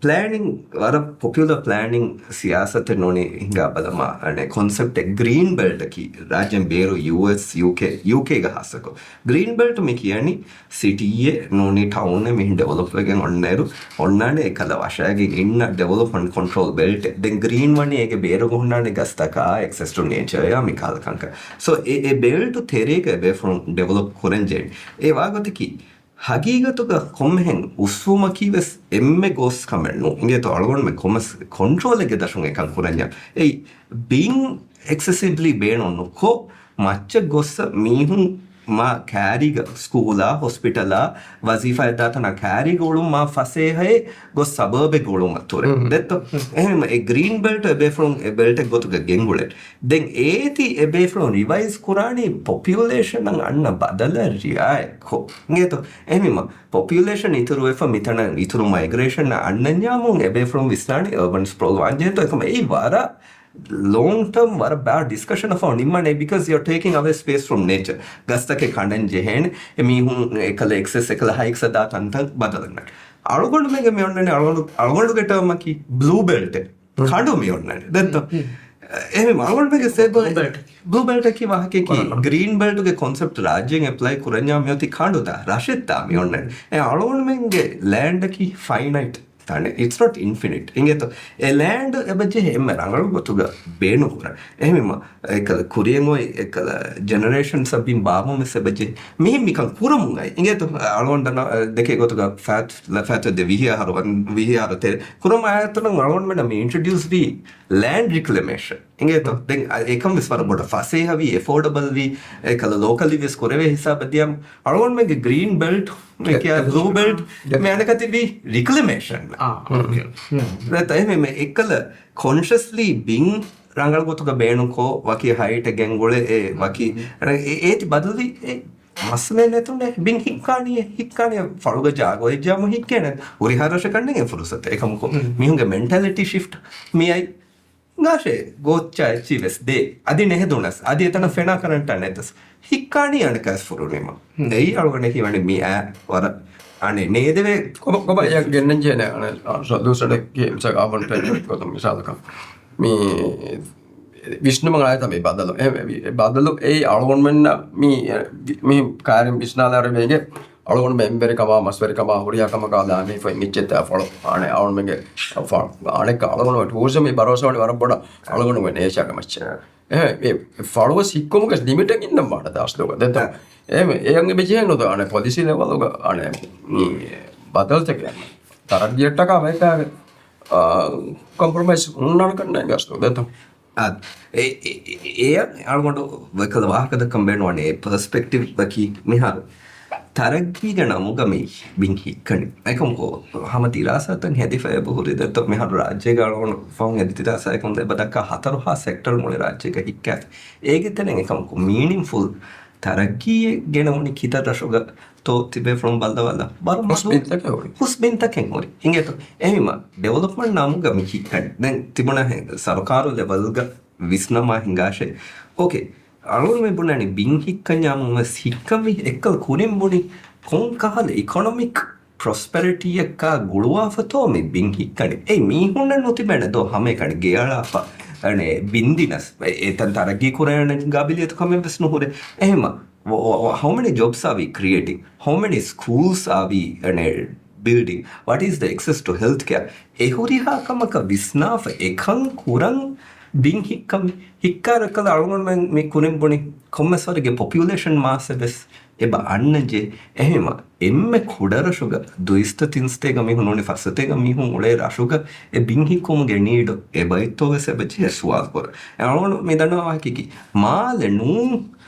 ޕްލޭނިން ވަރަށް ޕޮޕިއުލަރ ޕްލޭނިން ސިޔާސަތެއް ނޫނީ ހިނގާ ބަލަމާ، އަނެއް ކޮންސެޕްޓެއް ގްރީން ބެލްޓަކީ ރާއްޖޭން ބޭރު ޔޫއެސް، ޔޫކޭ، ޔޫކޭގަ ހާއްސަކޮށް. ގްރީން ބެލްޓް މި ކިޔަނީ ސިޓީއެއް ނޫނީ ޓައުނެއް މިހެން ޑިވެލޮޕް ވެގެން އޮންނައިރު، އޮންނާނެ އެކަލަ ވަށައިގެން އިންނަ ޑިވެލޮޕްމަންޓް ކޮންޓްރޯލް ބެލްޓެއް. ދެން ގްރީން ވަނީ އޭގެ ބޭރުގަ ހުންނާނެ ގަސްތަކާ، އެކްސެސް ޓު ނޭޗަރއާ މި ކަހަލަ ކަންކަން. ސޯ އެ، އެ ބެލްޓު ތެރޭގަ އެބޭފުޅުން ޑިވެލޮޕް ކުރަން ޖެހޭނެ. އެ ވާގޮތަކީ ހަގީގަތުގަ ކޮންމެހެން އުސްވުމަކީ ވެސް އެންމެ ގޯސް ކަމެއް ނޫން. އިނގޭތޯ އަޅުގަނޑުމެން ކޮންމެސް ކޮންޓްރޯލެއްގެ ދަށުން އެކަން ކުރަންޏާ. އެއީ ބިން އެކްސެސިބްލީ ބޭނުން ނުކޮށް، މައްޗަށް ގޮއްސަ މީހުން މާ ކާރީގަ ސްކޫލާ، ހޮސްޕިޓަލާ، ވަޒީފާއެއް ދާތަނާ ކާރީގަ އުޅުން މާ ފަސޭހައޭ ގޮސް ސަބަބެއް އުޅުމަށް ތުރެ. ދެއްތޯ؟ އެހެންވީމަ އެ ގްރީން ބެލްޓް އެބޭފުޅުން އެ ބެލްޓެއް ގޮތުގަ ގެންގުޅޭ. ދެން އޭތި އެބޭފުޅުން ރިވައިޒް ކުރާނީ ޕޮޕިއުލޭޝަނަށް އަންނަ ބަދަލަށް ރިއާޔަތްކޮށް. އިނގޭތޯ؟ އެހެންވީމަ ޕޮޕިއުލޭޝަން އިތުރުވެފަ މިތަނަށް އިތުރު މައިގްރޭޝަން އަންނަންޏާމުން އެބޭފުޅުން ވިސްނާނީ އަރބަން ސްޕްރޯލް ވާންޖެހޭތޯ. އެކަމަ އެއީ ވަރަށް ލޯންގް ޓާމް ވަރަށް ބާ ޑިސްކަޝަން އަފަ ނިންމާނެ، because you're taking away space from nature. ގަސްތަކެއް ކަނޑަން ޖެހޭނެ، އެ މީހުން އެކަލަ އެކްސެސް އެކަލަ ހައިކްސް ދާ ތަންތަން ބަދަލަން. އަޅުގަނޑުމެންގެ މި އޮންނަނީ އަޅުގަނޑު، އަޅުގަނޑުގެ ޓާމަކީ ބްލޫ ބެލްޓެއް. ކަނޑު މި އޮންނަނީ. ދެއްތޯ؟ އެހެން އަޅުގަނޑުމެންގެ ސޭ ބްލޫ ބެލްޓް. ބްލޫ ބެލްޓަކީ ވާހަކައަކީ ގްރީން ބެލްޓްގެ ކޮންސެޕްޓް ރާއްޖޭން އެޕްލައި ކުރަންޏާ މިއޮތީ ކަނޑު ދާ ރަށެއް ދާ މި އޮންނަނީ. އެ އަޅުގަނޑުމެންގެ ލޭންޑަކީ ފައިނައިޓް ތަނެއް. އިޓްސް ނޮޓް އިންފިނިޓް. އިނގޭތޯ؟ އެ ލޭންޑް އެބަޖެހޭ އެންމެ ރަނގަޅު ގޮތުގަ ބޭނުން ކުރަން. އެހެންވީމަ އެކަލަ ކުރިޔަށް އޮތް އެކަލަ ޖެނެރޭޝަންސް އަށް ބިން ބާއްވަމުން ވެސް އެބަޖެހޭ. މިހެން މިކަން ކުރަމުން އައި. އިނގޭތޯ؟ އަޅުގަނޑު ދަންނަ، ދެކޭ ގޮތުގަ ފައިތު، ފައިތު ދެ ވިހި އަހަރު ވަން، ވިހި އަހަރު ތެރޭ. ކުރަމުން އައި އަތޮޅުން އަޅުގަނޑުމެންނަށް މި އިންޓްރޮޑިއުސް ވީ ލޭންޑް ރިކްލެމޭޝަން. އިނގޭތޯ؟ ދެން އެކަން ވެސް ވަރަށް ބޮޑަށް ފަސޭހަވީ، އެފޯޑަބަލް ވީ، އެކަލަ ލޯކަލީ ވެސް ކުރެވޭ ހިސާބަށް ދިޔަމު. އަޅުގަނޑުމެންގެ ގްރީން ބެލްޓް، މި ކިޔާ ބްލޫ ބެލްޓް، މި އަނެކަތި ވީ ރިކްލެމޭޝަން. ދެއްތޯ؟ އެހެންވީމަ އެކަލަ ކޮންޝަސްލީ ބިން ރަނގަޅު ގޮތުގަ ބޭނުންކޮށް، ވަކި ހައިޓެއް ގެންގުޅޭ، އެ ވަކި، އެ، އޭތި ބަދަލުވީ، އެ މައްސަލައެއް ނެތުނޭ. ބިން ހިއްކާނީ، ހިއްކާނީ ފަޅުގަ ޖާގަ އޮތް ޖަހާމު ހިއްކޭނެ. ހުރިހާ ރަށަކަށް ނެގެން ފުރުސަތެއް. އެކަމަކު މީހުންގެ މެންޓަލިޓީ ޝިފްޓް މިއައި. ގާށޭ، ގޯއްޗާ އެއްޗި ވެސް ދޭ. އަދި ނެހެދުނަސް، އަދި އެތަނަށް ފެނާ ކަރަންޓާ ނެތަސް، ހިއްކާނީ އަނެކަސް ފުރުނީމަ. އެއީ އަޅުގަނޑަށް ހީވަނީ މި އާ ވަރަށް އަނެއް ނޭދެވޭ. ކޮބަ، ކޮބަ އެއަށް ގެންނަން ޖެހޭނެ، އަނެއް، އާ، ސޮލޫޝަނެއްގެ މިސާލަކަށް އާބަން ޓެން ގޮތުން މިސާލަކަށް މި ވިސްނުމަށް އައިތަ މި ބަދަލު. އެ، އެ ބަދަލު އެއީ އަޅުގަނޑުމެންނަށް މި، މި ކާރިން ވިސްނާލާރެވޭގެ އަޅުގަނޑުމެން އެންމެރިކަމާ، މަސްވެރިކަމާ ހުރިހާ ކަމަކާ ދާނީ ފޮތް އިއްޗެއް ތާ ފަޅު. އަނެ އަޅުގަނޑުމެންގެ ފަ-، އަނެއްކާ އަޅުގަނޑު ޓޫރިޒަމް ބަރޯސާވަނީ ވަރަށް ބޮޑަށް އަޅުގަނޑުމެން ނޭޗާގެ މައްޗަށް. އެ، އެ ފަޅުވެސް ހިއްކުމުގެ ލިމިޓެއް އިންނަން ވާނެ ދާސްލުގަ. ދެތަ؟ އެ، އެ އަނގެ ބެޖެހޭ ނުދޯ އަނެ ޕޮލިސީ ލެވަލުގަ އަނެ މި ބަދަލުތަކެއް. ތަރައްގީއަށްޓަކާ ބަޔަކާގެ، އާ، ކޮމްޕްރޮމައިޒް ހުންނާނެ ކަންނޭނގެ އަސްލު ދެތަ؟ އާ، އެ، އެ، އެ، އެ، އަޅުގަނޑު ވަކި ވާހަކަ ދައްކަން ބޭނުންވާނެ އެ ޕަރސްޕެކްޓިވްއަކީ މިހާރު ތަރައްގީގެ ނަމުގަ މި ބިން ހިއްކަނީ. އެކަމަކު ހަމަ ދިރާސާތައް ހެދިފަ އެބަހުރި ދެއްތޯ މިހާރު ރާއްޖޭގަ އަޅުގަނޑު ފަހުން ހެދި ދިރާސާއަކުން އެބަ ދައްކާ ހަތަރު ހާސް ސެކްޓަރު މުޅި ރާއްޖޭގަ ހިއްކާފަ. އޭގެ ތެރެއިން އެކަމަކު މީނިންފުލް ތަރައްގީއެއް ގެނައުނީ ކިތައް ރަށުގަ ތޯ ތިބޭފުޅުން ބައްލަވާލާ ވަރަށް ހުސް މަދު ބިންތަކެއް ހުރި. ހުސް ބިންތަކެއް ހުރި. އިނގޭތޯ؟ އެހެންވީމަ ޑިވެލޮޕްމަންޓް ނަމުގަ މި ހިއްކަނީ. ދެން ތިބުނާހެން ސަރުކާރު ލެވަލްގަ ވިސްނަމާ ހިނގާށޭ. އޯކޭ. އަޅުގަނޑުމެން ބުނަނީ ބިން ހިއްކަންޏާމުން ވެސް ހިއްކަންވީ އެއްކަލަ ކުރިން ބުނި ކޮން ކަހަލަ އިކޮނޮމިކް ޕްރޮސްޕެރިޓީއެއްކާ ގުޅުވާފަތޯ މި ބިން ހިއްކަނީ. އެއީ މީހުންނަށް ނުތިބޭނެ ދޯ ހަމައެކަނި ގެއަޅާފަ، އަނެ، ބިންދިނަސް، އެ، އެތަން ތަރައްގީ ކުރެވޭނެ ގާބިލިއްޔަތު ކަމެއް ވެސް ނުހުރޭ. އެހެންމަ، ވ-، ވ-، ވ-، how many jobs are we creating? How many schools are we, އަނެ، building? What is the access to health care? އެ ހުރިހާ ކަމަކަށް ވިސްނާފަ އެކަން ކުރަން ބިން ހިއްކަން، ހިއްކާ ރައްކަލަ އަޅުގަނޑުމެން މި ކުރިން ބުނި ކޮންމެސް ވަރެއްގެ ޕޮޕިއުލޭޝަން މާސްއެއް ވެސް އެބަ އަންނަންޖެ. އެހެންވީމަ އެންމެ ކުޑަރަށުގަ ދުއިސައްތަ ތިންސަތޭކަ މީހުން ނޫނީ ފަސްސަތޭކަ މީހުން އުޅޭ ރަށުގަ އެ ބިން ހިއްކުމުގެ ނީޑު އެބައިތޯ ވެސް އެބަ ޖެހޭ ސުވާލު ކުރަން. އެ އަޅުގަނޑު މި ދަންނަވާ ވާހަކައަކީ މާލެ ނޫން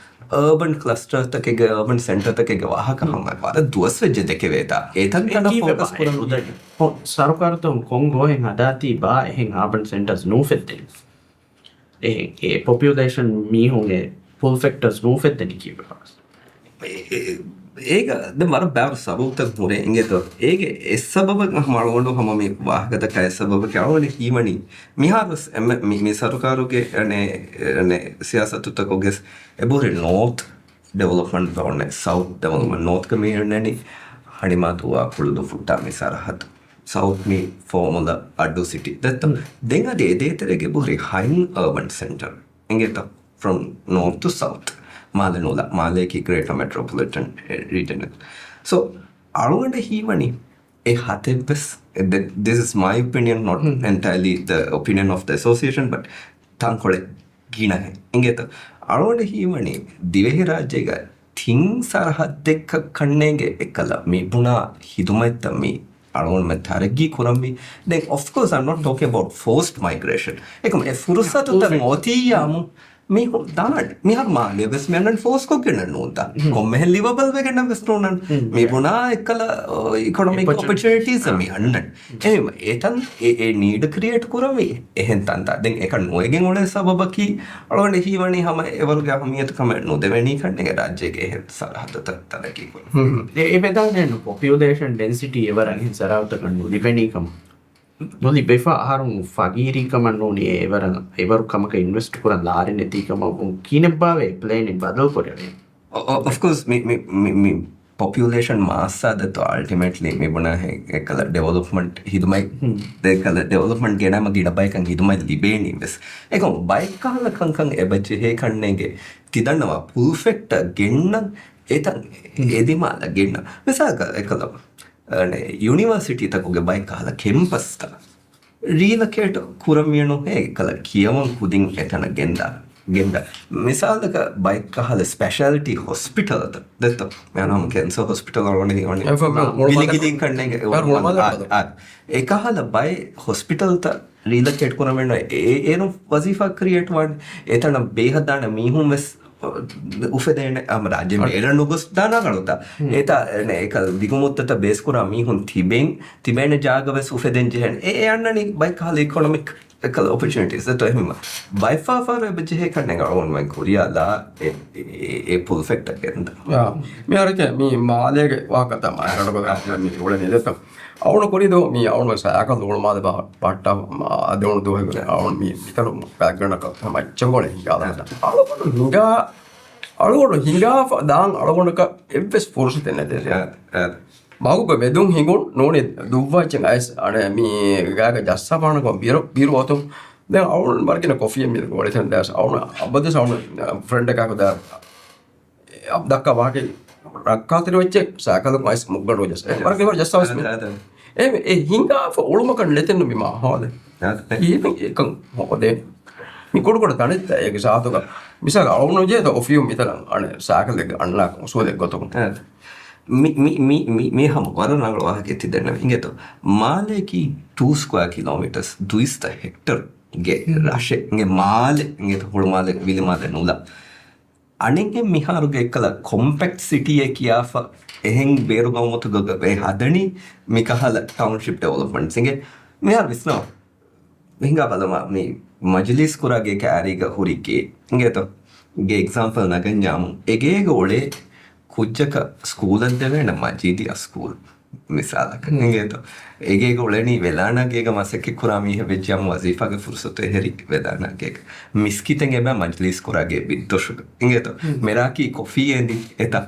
އަރބަން ކްލަސްޓަރތަކެއްގެ، އަރބަން ސެންޓަރތަކެއްގެ ވާހަކަ ހަމަ ވަރަށް ދުވަސް ވެއްޖެ ދެކެވޭތާ. އެތަންތަނަށް އެކީ ފޯކަސް ވެބާ ކުރަން ނުދަނީ. ހޮ، ސަރުކާރުތަކުން ކޮން ގޯހެއް ހަދާތީ ބާ އެހެން އާބަން ސެންޓަރސް ނޫފެއްދެނީ. އެ، އެ ޕޮޕިއުލޭޝަން މީހުން އެ ފުލް ފެކްޓަރސް ނޫފެއްދެނީ ކީއްވެފަސް؟ އެ، އެ، އޭގަ ދެން ވަރަށް ބާރު ސަބަބުތައް ހުރޭ އިނގޭތޯ. އޭގެ އެއް ސަބަބަށް ހަމަ އަޅުގަނޑު ހަމަ މި ވާހަކަ ދައްކާ އެއް ސަބަބަކީ އަޅުގަނޑު ހީވަނީ މިހާރު ވެސް އެންމެ މި، މި ސަރުކާރުގެ އަނެ، އަނެ ސިޔާސަތުތަކުގެ އެބަހުރި ނޯތް ޑިވެލޮޕްމަންޓް އޮންނެ ސައުތް ޑިވެލޮޕްމަންޓް ނޯތްގަ މި އަންނަނީ ހަނިމާ ދުވާ ކުޅުދުއްފުއްޓާ މި ސަރަހައްދު. ސައުތް މި ފޯމުލަ އައްޑޫ ސިޓީ. ދެއްތަ؟ ދެން އަދި އެ ދޭތެރޭގެ ބުހުރި ހައިން އަރބަން ސެންޓަރ. އިނގޭތަ؟ From north to south. މާލެ ނޫލާ. މާލެއަކީ ގްރޭޓަ މެޓްރޮޕޮލިޓަން ރީޖަނަށް. ސޯ، އަޅުގަނޑަށް ހީވަނީ އެ ހަތެއްވެސް، this is my opinion, not entirely the opinion of the association, but ތަންކޮޅެއް ގިނަހެއް. އިނގޭތަ؟ އަޅުގަނޑަށް ހީވަނީ ދިވެހިރާއްޖޭގަ ތިން ސަރަހައްދެއްކަ ކަންނޭނގެ އެއްކަލަ މި ބުނާ ހިދުމަތްތައް މި އަޅުގަނޑުމެން ތަރައްގީ ކުރަންވީ. ދެން، of course, I'm not talking about forced migration. އެކަމަ އެ ފުރުސަތުތައް އޮތިއްޔާމު މީހުން ދާން. މިހާރު މާލެ ވެސް މި އަންނަން ފޯސްކޮށްގެން ނޫންތަ؟ ކޮންމެހެން ލިވަބަލް ވެގެން ވެސް ނޫން. މި ބުނާ އެއްކަލަ އިކޮނޮމިކް އޮޕޮޗުނިޓީސް މި އަންނަން. އެހެން އެތަން އެ، އެ ނީޑް ކްރިއޭޓް ކުރަންވީ އެހެން ތަންތާ. ދެން އެކަން ނުވެގެން އުޅޭ ސަބަބަކީ އަޅުގަނޑަށް ހީވަނީ ހަމަ އެވަރުގެ އަހައްމިއްޔަތު ކަމެއް ނުދެވެނީ ކަންނޭނގެ ރާއްޖޭގެ އެހެން ސަރަހައްދުތައް ތަރައްގީ ކުރުން. އެ، އެ ބެދާނެ ޕޮޕިއުލޭޝަން ޑެންސިޓީ އެވަރަށް އެހެން ސަރަހައްދުތަކަށް ނުލިބެނީ ކަމަށް. ނުލިބެފަ އަހަރުން ފަގީރީ ކަމަށް ނޫނީ އެވަރަށް އެވަރު ކަމަކަށް އިންވެސްޓް ކުރަން ލާރި ނެތީ ކަމަށް ކިހިނެއްބާވޭ ޕްލޭނިން ބަދަލު ކުރެވޭ؟ އޮ-، އޮ-، އޮފް ކޯސް، މި، މި، މި، މި ޕޮޕިއުލޭޝަން މާއްސާ ދެއްތޯ އަލްޓިމޭޓްލީ މި ބުނާހެން އެއްކަލަ ޑިވެލޮޕްމަންޓް ހިދުމަތް، ދެއްކަލަ ޑިވެލޮޕްމަންޓް ގެނައިމަ ގިނަ ބަޔަކަށް ހިދުމަތް ލިބޭނީ ވެސް. އެކަމް ބައެއް ކަހަލަ ކަންކަން އެބަ ޖެހޭ ކަންނޭނގެ ތިދަންނަވާ ޕުލް ފެކްޓަރ ގެންނަން އެތަން އެދިމާލަށް ގެންނަން. މިސާލަކަށް އެއްކަލަ، އަނެ، ޔުނިވާސިޓީތަކުގެ ބައެއް ކަހަލަ ކެމްޕަސްތައް ރީލޮކޭޓް ކުރަންވީ ނުހޭ އެއްކަލަ ކިޔަވަން ކުދިން އެތަނަށް ގެންދާ، ގެންދާ. މިސާލަކަށް ބައެއް ކަހަލަ ސްޕެޝާލިޓީ ހޮސްޕިޓަލްތައް ދެއްތޯ؟ މިހާރު ކެންސަރ ހޮސްޕިޓަލް އަޅުގަނޑު ހީވަނީ އެ، ފަ-، މުޅު ގިލިގިލިން ކަންނޭނގެ އެ، އާ، އާ. އެކަހަލަ ބައެއް ހޮސްޕިޓަލްތައް ރީލޮކޭޓް ކުރަން ވެންނަ އެ، އޭރު ވަޒީފާ ކްރިއޭޓް ވާން އެތަނަށް ބޭހަށްދާނެ މީހުން ވެސް އުފެދޭނެ ހަމަ ރާއްޖެ ބޭރަށް ނުގޮސް ދާނާ ގަޅުތައް. އެތާ އެކަލަ ދިގުމުއްދަތަށް ބޭސްކުރާ މީހުން ތިބެން، ތިބޭނެ ޖާގަ ވެސް އުފެދެން ޖެހޭނެ. އެ، އެ އަންނަނީ ބައެއް ކަހަލަ އިކޮނޮމިކް އެކަލަ އޮޕޮޗުނިޓީސް ދެއްތޯ އެހެންވީމަ. ބައެއްފަހަރު އެބަ ޖެހޭ ކަންނޭނގެ އަޅުގަނޑުމެން ކުރިޔާލާ އެ، އެ، އެ، އެ ފުލް ފެކްޓަރ ގެންދާ. މިހާރު މި މާލޭގެ ވާހަކަތައް މާ އަޅުގަނޑު މި އުޅެނީ ދެއްތޯ. އަޅުގަނޑު ކުރީ ދޯ މި އަޅުގަނޑު ސައިކަލް އުޅުމާލެ ބާ ޕާއްޓާ އަދި އުޅުނު ދުވަހެއް އަޅުގަނޑު މި މިތަނު ގާތްގަނޑަކަށް ހަމަ އެއްޗެއް ހިނގާލަމެދާ. އަޅުގަނޑު ހިނގާ، އަޅުގަނޑު ހިނގާފަ ދާން އަޅުގަނޑަކަށް އެއްވެސް ފުރުސަތެއް ނެތޭ. އެ، އެ. މަގުގަ ވެދުން ހިނގުން ނޫނީ ދުއްވާ އެއްޗެއް އައިސް އަނެ މި ގާގަ ޖައްސާފާނަކަމަށް ބިރު، ބިރު އޮތުން ދެން އަޅުން ވަރަށް ގިނަ ކޮފީއެއް މި ގޮޅިތަން ދާސް. އަޅުން އަބަދުސް އަޅުން ފްރެންޑަކާ ކުދާ ދައްކާ ވާހަކަ ރައްކާތެރި ވެއްޗެއް ސައިކަލު އައިސް މުއްގަނޑު ވެއްޖެސް. ވަރަށް ގިނަ ޖައްސާވެސް މި. އެ އެ ހިނގާފަ އުޅުމަކަށް ނެތެއްނު މި މާހައުލެއް. އީ އެކަން ހޯދޭ. މި ކުޑަކުޑަ ތަނެއްތަ އޭގެ ސާތުގަ. މިސާލަށް އަޅުން ޖޭތަ އޮފީހުން މިތަނަށް އަނެއް ސައިކަލެއްގެ އަންނާކަށް އުސޫލެއް ގޮތުން. މި، މި، މި، މި، މި ހަމަ ވަރަށް ރަނގަޅު ވާހަކައެއް ތި ދެންނެވި. އިނގޭތޯ؟ މާލޭކީ ޓޫ ސްކޮއާ ކިލޯމީޓަރސް، ދުއިސައްތަ ހެކްޓަރުގެ ރަށެއް. އިނގޭ މާލެ، އިނގޭތޯ ހުޅުމާލެ، ވިލިމާލެ ނުލަ. އަނެއްހެން މިހާރުގެ އެއްކަލަ ކޮމްޕެކްޓް ސިޓީއެއް ކިޔާފަ އެހެން ބޭރުގައުމުތަކުގަ އެ ހަދަނީ މިކަހަލަ ޓައުންޝިޕް ޑިވެލޮޕްމަންޓްސް. އިނގޭ މިހާރު ވިސްނާ ހިނގާ ބަލަމާ، މި މަޖިލީސް ކުރާ ގޭ ކައިރީގަ ހުރި ގޭ. އިނގޭތޯ؟ ގޭ އެގްޒާމްޕަލް ނަގަންޏާމު، އެގޭގަ އުޅޭ ކުއްޖަކަށް ސްކޫލަށް ދެވޭނެ މަޖީދިއަށް ސްކޫލް މިސާލަކަށް. އިނގޭތޯ؟ އެގޭގަ އުޅެނީ ވެލާނާ ގޭގަ މަސައްކަތް ކުރާ މީހެއް ވެއްޖިޔާމު ވަޒީފާގެ ފުރުސަތު އެހެރި ވެލާނާ ގޭގަ. މިސްކިތެއް އެބަ މަޖިލީސް ކުރާ ގޭ ބިއްދޮށުގަ. އިނގޭތޯ؟ މެރާކީ ކޮފީ އެނދި އެތަ؟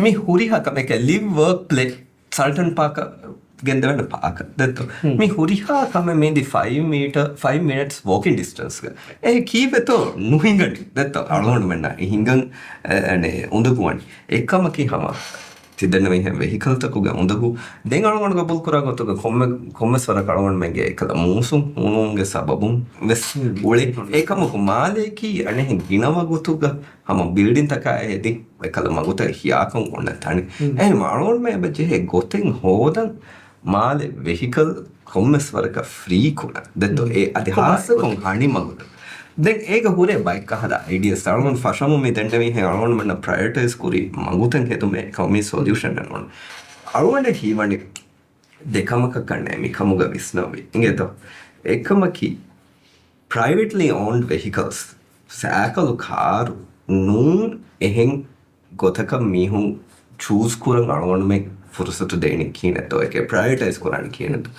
މި ހުރިހާ ކަމެކަށް ލިވް ވަރކް ޕްލޭ ސަލްޓަން ޕާކަށް ގެންދެވެން ޕާކަށް ދެއްތޯ. މި ހުރިހާ ކަމެއް މީނދި ފައިވް މީޓަ، ފައިވް މިނެޓްސް ވޯކިން ޑިސްޓެންސްގަ. އެ ކީއްވެތޯ ނުހިނގަނީ ދެއްތޯ. އަޅުގަނޑުމެންނަށް ހިނގަން، އެ، އެ، އުނދަގޫވަނީ. އެކަމަކީ ހަމަ ތި ދެންނެވިހެން ވެހިކަލްތަކުގެ އުނދަގޫ. ދެން އަޅުގަނޑު ގަބޫލުކުރާ ގޮތުގަ ކޮންމެ، ކޮންމެސް ވަރަކަށް އަޅުގަނޑުމެންގެ އެކަލަ މޫސުން ހޫނުވުމުގެ ސަބަބުން ވެސް އުޅޭ. އެކަމަކު މާލޭކީ އަނެއްހެން ގިނަ ވަގުތުގަ ހަމަ ބިލްޑިންތަކާ ހެދި އެކަލަ މަގުތައް ހިޔާކަން އޮންނަ ތަނެއް. އެހެން އަޅުގަނޑުމެން އެބަ ޖެހޭ ގޮތެއް ހޯދަން މާލެ ވެހިކަލް ކޮންމެސް ވަރަކަށް ފްރީ ކުރަން. ދެއްތޯ އެ އަދި ހާއްސަކޮށް ހަނި މަގުތައް. ދެން އޭގަ ހުރޭ ބައެއް ކަހަލަ އައިޑިއާސް އަޅުގަނޑު ފަށަމުން މި ދެންނެވިހެން އަޅުގަނޑުމެންނަށް ޕްރަޔަރިޓައިޒް ކުރި މަގުތައް ހެދުމޭ ކަމީ ސޮލިއުޝަން އަޅުގަނޑު. އަޅުގަނޑެއް ހީވަނީ ދެ ކަމަކަށް ކަންނޭ މި ކަމުގަ ވިސްނަވި. އިނގޭތޯ؟ އެއް ކަމަކީ، ޕްރައިވެޓްލީ އޯންޑް ވެހިކަލްސް، ސައިކަލު ކާރު ނޫން އެހެން ގޮތަކަށް މީހުން ޗޫސް ކުރަން އަޅުގަނޑުމެން ފުރުސަތު ދޭނީ ކިހިނެއްތޯ؟ އެކޭ ޕްރައިވެޓައިޒް ކުރާނީ ކިހިނެއްތޯ؟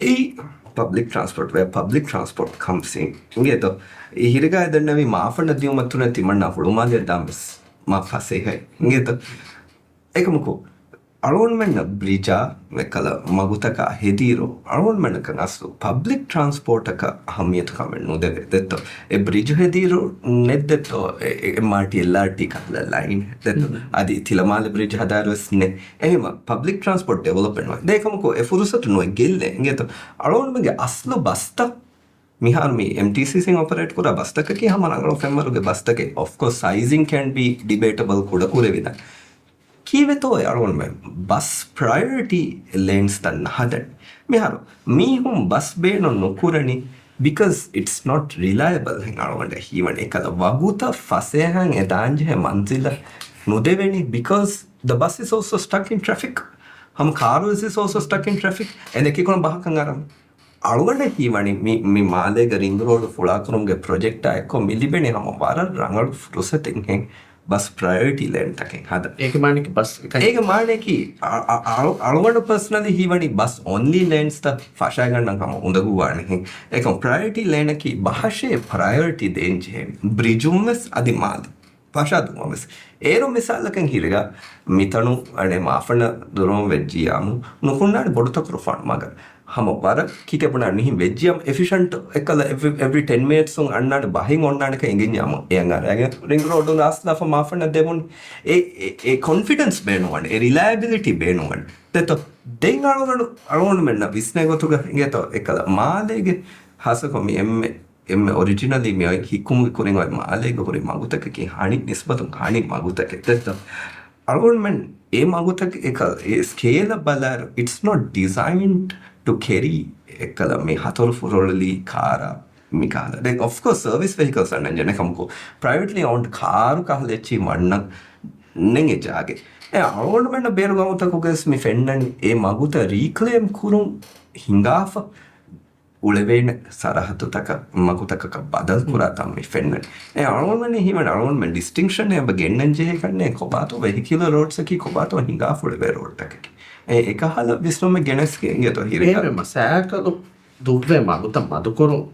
އެއީ ޕަބްލިކް ޓްރާންސްޕޯޓް، ވެ ޕަބްލިކް ޓްރާންސްޕޯޓް ކަމްސް އިނގޭތޯ؟ އެ ހިރިގާ ދެންނެވި މާފަންނަށް ދިޔުމަށް ތުނެ ތިމަންނާ ހުޅުމާލެ ދާން ވެސް މާ ފަސޭހައި އިނގޭތޯ؟ އެކަމަކު އަޅުގަނޑުމެންނަށް ބްރިޖާ އެކަލަ މަގުތަކާ ހެދިއިރު، އަޅުގަނޑުމެންނަކަށް އަސްލު ޕަބްލިކް ޓްރާންސްޕޯޓަކަށް އަހައްމިޔަތު ކަމެއް ނުދެވޭ ދެއްތޯ. އެ ބްރިޖު ހެދިއިރު ނެތް ދެއްތޯ، އެ، އެ، އެމްއާރްޓީ، އެލްއާރްޓީ ކަހަލަ ލައިން ދެއްތޯ. އަދި ތިލަމާލެ ބްރިޖް ހަދާއިރު ވެސް ނެތް. އެހެންވީމަ، ޕަބްލިކް ޓްރާންސްޕޯޓް ޑިވެލޮޕްމަންޓް ވާން ދޭ ކަމަކު އެ ފުރުސަތު ނުވެ ގެއްލޭ އިނގޭތޯ. އަޅުގަނޑުމެންގެ އަސްލު ބަސްތައް މިހާރު މި އެމްޓީސީސީން އޮޕަރޭޓް ކުރާ ބަސްތަކަކީ ހަމަ ރަނގަޅު ފެންވަރުގެ ބަސްތަކެއް. އޮފްކޯސް ސައިޒިން ކެން ބީ ޑިބޭޓަބަލް ކުޑަކުރެވިދާނެ. ކީއްވެތޯ އަޅުގަނޑުމެން ބަސް ޕްރަޔޮރިޓީ ލޭންސްތައް ނަހަދަނީ؟ މިހާރު މީހުން ބަސް ބޭނުން ނުކުރަނީ because it's not reliable. ހެން އަޅުގަނޑަށް ހީވަނީ އެކަލަ ވަގުތަށް ފަސޭހައިން އެ ދާންޖެހޭ މަންޒިލަށް ނުދެވެނީ because the bus is also stuck in traffic. ހަމަ ކާރު is also stuck in traffic. އެނދެކިކުނަ ބަހަކަށް އަރަން. އަޅުގަނޑަށް ހީވަނީ މި، މި މާލޭގެ ރިންގް ރޯޑު ފުޅާކުރުމުގެ ޕްރޮޖެކްޓާ އެއްކޮށް މި ލިބެނީ ހަމަ ވަރަށް ރަނގަޅު ފުރުސަތެއް ހެން ބަސް ޕްރަޔޮރިޓީ ލޭންތަކެއް ހަދަން. އޭގެ މާނައަކީ ބަސް އެކަން. އޭގެ މާނައަކީ އަ-، އަ-، އަޅު-، އަޅުގަނޑު ޕާސަނަލީ ހީވަނީ ބަސް އޮންލީ ލޭންސްތައް ފަށައިގަންނަން ހަމަ އުނދަގޫވާނެ ހެން. އެކަމް ޕްރަޔޮރިޓީ ލޭނަކީ ބަހަށޭ ޕްރަޔޮރިޓީ ދޭން ޖެހޭ ބްރިޖުން ވެސް އަދި މާލެ ފަށާދުންވަން ވެސް. އޭރު މިސާލަކަށް ހިރިގަ މިތަނު އަނެއް މާފަނަ ދުރުން ވެއްޖިޔާމު، ނުކުންނާނެ ބޮޑުތަކުރުފާނު މަގަށް. ހަމަ ވަރަށް ކިކެބުނާ ނިހިން ވެއްޖިޔާމު، އެފިޝަންޓް އެކަލަ އެވްރި، އެވްރި ޓެން މިނިޓްސުން އަންނާނެ ބަހެއް އޮންނާނެކަން އެނގިންޏާމު، އެއަށް އަރައިގެން ރިންގް ރޯޑުން ރާސްލާފަ މާފަނަ ދެވުން. އެ، އެ، އެ ކޮންފިޑެންސް ބޭނުންވަން، އެ ރިލައިބިލިޓީ ބޭނުންވަން. ދެތޯ، ދެން އަޅުގަނޑު، އަޅުގަނޑުމެންނަށް ވިސްނޭ ގޮތުގަ އިނގޭތޯ އެކަލަ މާލޭގެ ހާއްސަކޮށް މި އެންމެ އެންމެ އޮރިޖިނަލީ މި އޮތް ހިއްކުމުގެ ކުރިން އޮތް މާލޭގަ ހުރި މަގުތަކަކީ ހަނި ނިސްބަތުން ހަނި މަގުތަކެއް ދެއްތޯ. އަޅުގަނޑުމެން އެ މަގުތަކެއް އެކަ-، އެ ސްކޭލަށް ބަލާއިރު، it's not designed to carry އެއްކަލަ މި ހަތަރު ފުރޮޅުލީ ކާރާ މި ކަހަލަ. ދެން އޮފްކޯސް ސަރވިސް ވެހިކަލްސް އަންނަން ޖެހޭނެ ކަމަކު، ޕްރައިވެޓްލީ އޯންޑް ކާރު ކަހަލަ އެއްޗެއް ވަންނަން ނެތް އެ ޖާގައެއް. އެ އަޅުގަނޑުމެންނަށް ބޭރު ގައުމުތަކުގަވެސް މި ފެންނަނީ އެ މަގުތައް ރީކްލޭމް ކުރުން ހިނގާފަ އުޅެވޭނެ ސަރަހައްދުތަކަށް، މަގުތަކަކަށް ބަދަލު ކުރާ ތަން މި ފެންނަނީ. އެ އަޅުގަނޑުމެން ހީވަނީ އަޅުގަނޑުމެން ޑިސްޓިންކްޝަން އެބަ ގެންނަން ޖެހޭ ކަންނޭ ކޮބާތޯ ވެހިކިއުލަރ ރޯޑްސްއަކީ ކޮބާތޯ ހިނގާފަ އުޅެވޭ ރޯޑްތަކަކީ. އެ އެކަހަލަ ވިސްނުމެއް ގެނެސްގެ އިނގޭތޯ ހިރިގަ. އެހެންވީމަ ސައިކަލު ދުއްވޭ މަގުތައް މަދުކުރުން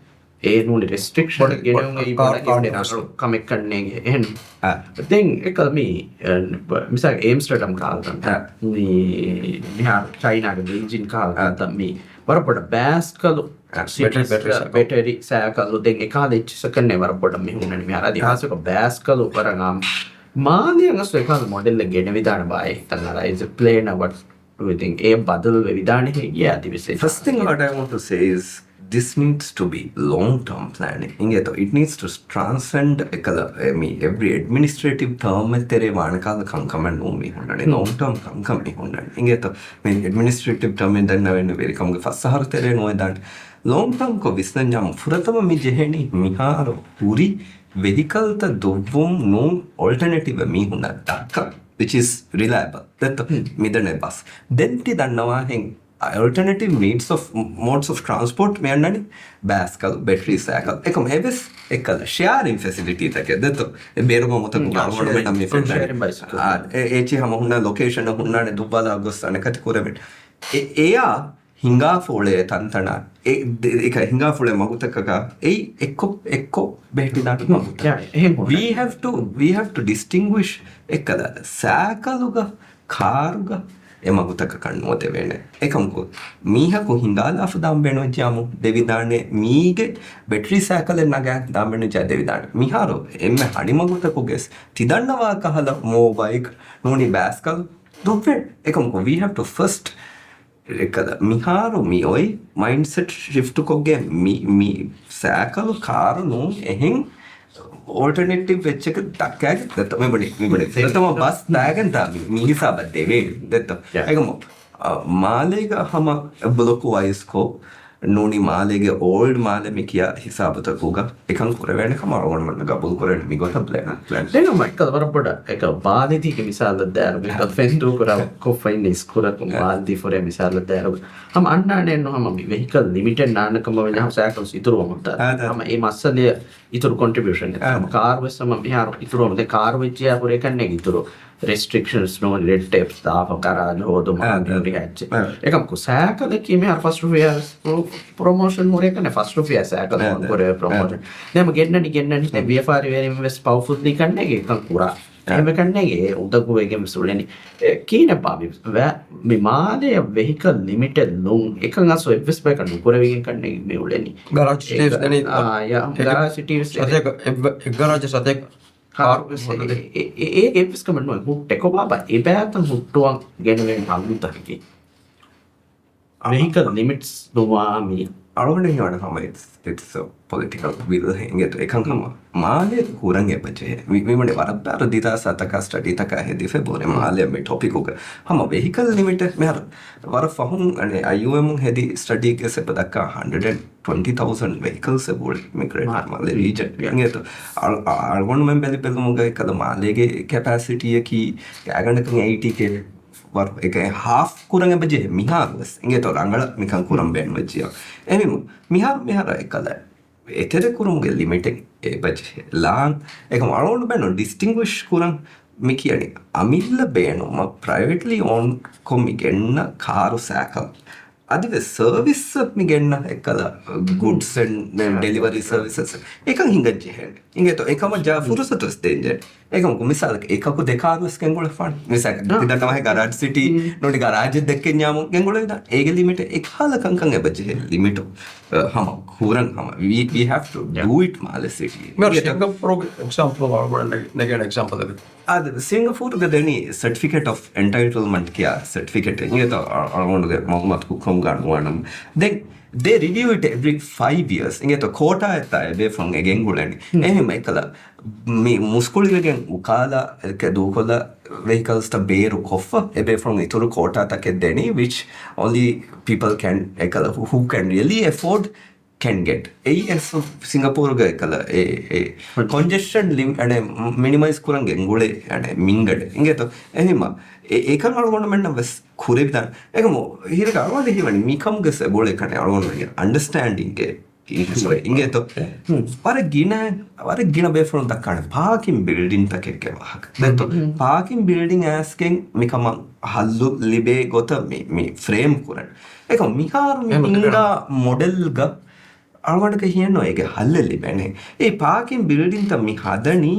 އެ ނޫނީ ރެސްޓްރިކްޝަން ބޮޑެ، ގެނެވުން ބޮޑެ، އެއީ ކާ-، ބޮޑަށް ކާ-، އެއްވެ ރަނގަޅު ކަމެއް ކަންނޭނގެ. އެހެން. އާ. ދެން އެކަލަ މި، އެ، މިސާލް އޭމްސްޓަޑަމް ކާލަ ތަންތަން. އާ. މި، މިހާރު ޗައިނާގެ ބެއިޖިން ކާލަ އާ. ތަންތަން މި ވަރަށް ބޮޑަށް ބައިސްކަލު، އަ، ބެޓްރީ، ސިޓީސް، ބެޓްރީ ސައިކަލް. ބެޓެރީ ސައިކަލު ދެން އެކާލަ އެއްޗިސަކަންނެ ވަރަށް ބޮޑަށް މި ހުންނަނީ. މިހާރު އަދި އާ. ހާސްކޮށް ބައިސްކަލު ވަރަށް އާންމު. މާލެއަށް އަސް އެކާލަ މޮޑެލްއެއް ގެނެވިދާނެ ބާއޭ ތަން އަރައިޒް ޕްލޭނަށް ވަޓް އިތިން އެ ބަދަލު ވެވިދާނެ ހެއްޔޭ އަދިވެސް އެ First thing what I want to say is this needs to be long term planning. އިނގޭތޯ, it needs to transcend އެކަލަ، އެ، މި އެވްރި އެޑްމިނިސްޓްރޭޓިވް ޓާމް އެއް ތެރޭ ވާނެ ކަހަލަ ކަންކަމެއް ނޫން މި ހުންނަނީ. ލޮން ޓާމް ކަންކަން މި ހުންނަނީ. އިނގޭތޯ، މި އެޑްމިނިސްޓްރޭޓިވް ޓާމް އިން ދަންނަވެން ވެރިކަމުގެ ފަސް އަހަރު ތެރޭ ނުވެދާނެ. ލޮން ޓާމް ކޮށް ވިސްނަންޏާމު ފުރަތަމަ މި ޖެހެނީ މިހާރު ހުރި ވެހިކަލްތައް ދުއްވުން ނޫން އޮލްޓަނޭޓިވް މީހުންނަށް ދައްކަން، which is reliable. ދެއްތޯ؟ މިދަނީ ބަސް. ދެން ތި ދަންނަވާހެން އަލްޓަނޭޓިވް މީޑްސް އޮފް، މޯޑްސް އޮފް ޓްރާންސްޕޯޓް މި އަންނަނީ ބައިސްކަލް، ބެޓްރީ ސައިކަލް. އެކަމް އެވެސް އެއްކަލަ ޝެއާރިން ފެސިލިޓީތަކެއް ދެއްތޯ؟ އެ ބޭރުގަ މުތަކު ހުން، އަޅުގަނޑުމެންނަށް މި ޝެއާރިން، ފެންނަނީ. ޝެއާރިން ބައިސްކަލް. އާ، އެ، އެ އެޗި ހަމަ ހުންނަ ލޮކޭޝަނަށް ހުންނާނެ ދުއްވާލާ ގޮސް އަނެކަތި ކުރެވެން. އެ، އެޔާ ހިނގާފަ އުޅޭ ތަންތަނާ، އެ، ދެ، އެކަ ހިނގާފަ އުޅޭ މަގުތަކަކާ، އެއް އެއްކޮށް، އެއްކޮށް ބެހެޓިދާނެ މަގުތައް. ޔާ، އެހެން ހުންނަ. We have to, we have to distinguish އެއްކަލަ ސައިކަލުގަ، ކާރުގަ އެ މަގުތަކަކަށް ނުވަ ދެވޭނެ. އެކަމަކު، މީހަކު ހިނގާލާފަ ދާން ބޭނުންވެއްޖާމު ދެވިދާނެ، މީގެ ބެޓްރީ ސައިކަލެއް ނަގާ ދާން ބޭނުންވެއްޖާ ދެވިދާނެ. މިހާރު އެންމެ ހަނި މަގުތަކުގެސް ތި ދަންނަވާ ކަހަލަ މޯ ބައިކް ނޫނީ ބައިސްކަލް ދުއްވޭ. އެކަމަކު، we have to first އެއްކަލަ މިހާރު މި އޮތް މައިންޑްސެޓް ޝިފްޓް ކޮށްގެން މި، މި ސައިކަލު ކާރު ނޫން އެހެން އޯލްޓަނޭޓިވް އެއްޗަކަށް ދައްކާގެ ދެއްތޯ މި ބުނި، މި ބުނި. ދެއްތޯ މަ ބަސް ދާގެން ތާ މި، މި ހިސާބަށް ދެވޭނެ. ދެއްތޯ؟ ޔާ. އެކަމު، އަ، މާލޭގަ ހަމަ ބްލޮކް ވައިސް ކޮށް ނޫނީ މާލޭގެ އޯލްޑް މާލެ މި ކިޔާ ހިސާބުތަކުގަ އެކަން ކުރެވޭނެ ކަމަށް އަޅުގަނޑުމެންނަށް ގަބޫލު ކުރޭނެ މި ގޮތަށް ޕްލޭން، ޕްލޭން. ދެން މައްކަލް ވަރަށް ބޮޑަށް އެކަ ބާލިދީގެ މިސާލަށް ދާއިރު މިކަ ފެން ދޫކުރާ ކޮށްފައިން އިސްކުރަކުން ބާލިދީ ފުރޭ މިސާލަށް ދާއިރު ހަމަ އަންނާނެއްނު ހަމަ މި ވެހިކަލް ލިމިޓެއް ނާންނަ ކަމަށް ވެންޏާ ހަމަ ސައިކަލްސް އިތުރުވަމުން ދާ. އާ، ދާ. ހަމަ އެ މައްސަލަޔަށް އިތުރު ކޮންޓްރިބިއުޝަން އެއް. އާ. ހަމަ ކާރު ވެސް ހަމަ މިހާރު އިތުރުވަމުން ދެ ކާރު ވެއްޖެޔާ ހުރޭ ކަންނޭނގެ އިތުރު ރެސްޓްރިކްޝަންސް ނޫން ރެޑް ޓޭޕް ދާފަ ގަރާޖް ހޯދުމާ އާ، އާ. މިހުރި ހައްޗެއް. އާ. އެކަމަކު ސައިކަލަކީ މިހާރު ފަސްޓް ރުފިޔާ ޕްރޮމޯޝަން ހުރޭ ކަންނޭ ފަސްޓް ރުފިޔާ ސައިކަލް އާ، ކުރެވޭ ޕްރޮމޯޝަން. ދެމަ ގެންނަނީ ގެންނަނީ ދެ ވިޔަފާރިވެރިން ވެސް ޕަވަފުލް ކަންނޭނގެ އެކަން ކުރާ. އެހެން ކަންނޭނގެ އެ އުނދަގޫ ވެގެން ވެސް އުޅެނީ. އެ، ކީނެއްބާ މި ވެ-، މި މާލެއަށް ވެހިކަލް ލިމިޓެއް ނޫން އެކަން އަސް އެއްވެސް ބަޔަކަށް ނުކުރެވިގެން ކަންނޭނގެ މި އުޅެނީ. ގަރާޖް ސިޓީސް ދެނީ އާ، ޔާ، ގަރާޖް ސިޓީސް ސަތޭކަ، އެއް ގަރާޖް ސަތޭކަ. ކާރު ވެސް އެ، އެ، އެ، އެ، އެއްވެސް ކަމެއް ނުވޭ. ހުއްޓެކޮ ބާބާ އެބައިތަން ހުއްޓުވަން ގެނެވޭން ހައްލުތަކަކީ. ވެހިކަލް ލިމިޓްސް ނުވާ މީ. އަޅުގަނޑު ހީވަނީ ހަމަ it's, it's a political will އިނގޭތޯ. އެކަން ހަމަ މާލޭ ކުރަން އެބަޖެހޭ. މި، މިވަނީ ވަރަށް ބާރު ދިރާސާތަކާ ސްޓަޑީތަކާ ހެދިފަ ބޯރެ މާލޭ މި ޓޮޕިކުގަ. ހަމަ ވެހިކަލް ލިމިޓެއް މިހާރު ވަރަށް ފަހުން އަނެ އައިޔޫއެމުން ހެދި ސްޓަޑީގެ ސެބަ ދައްކާ ހަންޑްރެޑް ޓްވެންޓީ ތައުސަންޑް ވެހިކަލްސް އެބަ އުޅޭ މިގްރޭޓަރ މާލޭ ރީޖަން. އިނގޭތޯ. އަޅު-، އަ-، އަޅުގަނޑުމެން ބެލި ބެލުމުގަ އެކަލަ މާލޭގެ ކެޕޭސިޓީއަކީ ގާތްގަނޑަކަށް އެއިޓީ ކޭ ވަރު އެކަ ހާފް ކުރަން އެބަޖެހޭ މިހާރު ވެސް. އިނގޭތޯ ރަނގަޅަށް މިކަން ކުރަން ބޭނުންވެއްޖިއްޔާ. އެހެންވީމަ މިހާރު، މިހާރު އެކަލަ އެތެރެ ކުރުމުގެ ލިމިޓެއް އެބަޖެހޭ. ލާން އެކަމަ އަޅުގަނޑު ބޭނުން ޑިސްޓިންގުއިޝް ކުރަން މި ކިޔަނީ އަމިއްލަ ބޭނުމަށް ޕްރައިވެޓްލީ އޯން ކޮށް މި ގެންނަ ކާރު ސައިކަލް. އަދިވެސް ސަރވިސް މި ގެންނަ އެއްކަލަ ގުޑްސް އެންޑް ޑެލިވަރީ ސަރވިސަސް އެކަން ހިނގަން ޖެހޭނެ. އިނގޭތޯ އެކަމަށް ޖާ ފުރުސަތު ވެސް ދޭންޖެހޭނެ. އެކަމަކު މިސާލަކަށް އެކަކު ދެ ކާރު ވެސް ގެންގުޅެފާނެ. މިސާލަކަށް ތި ދަންނަވާހެން ގަރާޖް ސިޓީ ނޫނީ ގަރާޖެއް ދެއްކެންޏާމު ގެންގުޅެވިދާނެ. އޭގެ ލިމިޓެއް އެކަހަލަ ކަންކަން އެބަޖެހޭ ލިމިޓު، އަ، ހަމަ ކުރަން ހަމަ. We, we have to do it މާލެ ސިޓީ. މިހާރު ސިންގަޕޫރުގެ އެގްޒާމްޕަލް އަޅުގަނޑު ނެގެން އެގްޒާމްޕަލް އެވެ. އާ، ސިންގަޕޫރުގަ ދެނީ ސެޓްފިކެޓް އޮފް އެންޓައިޓަލްމަންޓް ކިޔާ ސެޓްފިކެޓެއް. އިނގޭތޯ އަ-، އަޅުގަނޑުގެ މައުލޫމާތު ކުއްކަމުގަ ނުވާނަމަ. ދެން they review it every five years. އިނގޭތޯ ކޯޓާއެއްތާ އެބޭފުޅުން އެ ގެންގުޅެނީ. އެހެން އެކަލަ މި މުސްކުޅިވެގެން އުކާލާ އެކެ ދޫކޮށްލާ ވެހިކަލްސްތައް ބޭރު ކޮށްފަ އެބޭފުޅުން އިތުރު ކޯޓާތަކެއް ދެނީ، which only people can އެކަލަ who, who can really afford can get. އެއީ ސިންގަޕޫރުގަ އެކަލަ އެ، އެ ކޮންޖެޝަން ލިމް-، އަނެ މިނިމައިޒް ކުރަން ގެންގުޅޭ އަނެ މިންގަޑެއް. އިނގޭތޯ އެހެމަ އެ، އެކަން އަޅުގަނޑުމެންނަށް ވެސް ކުރެވިދާނެ. އެކަމު ހިރަގަ އަޅުގަނޑު ހީވަނީ މިކަމުގެ ސެބޮޅެ ކަނެ އަޅުގަނޑު އަންޑަސްޓޭންޑިންގެ އިޝޫއެއް. އިނގޭތޯ؟ ވަރަށް ގިނަ، ވަރަށް ގިނަ ބޭފުޅުން ދައްކާނެ ޕާކިން ބިލްޑިންތަކެއްގެ ވާހަކަ. ދެއްތޯ؟ ޕާކިން ބިލްޑިން އައިސްގެން މިކަމަށް ހައްލު ލިބޭ ގޮތަށް މި، މި ފްރޭމް ކުރަން. އެކަމު މިހާރު މި ހިނގާ މޮޑެލްގަ އަޅުގަނޑަކަށް ހިޔެއްނު އޭގެ ހައްލެއް ލިބޭނެ. އެ ޕާކިން ބިލްޑިންތައް މި ހަދަނީ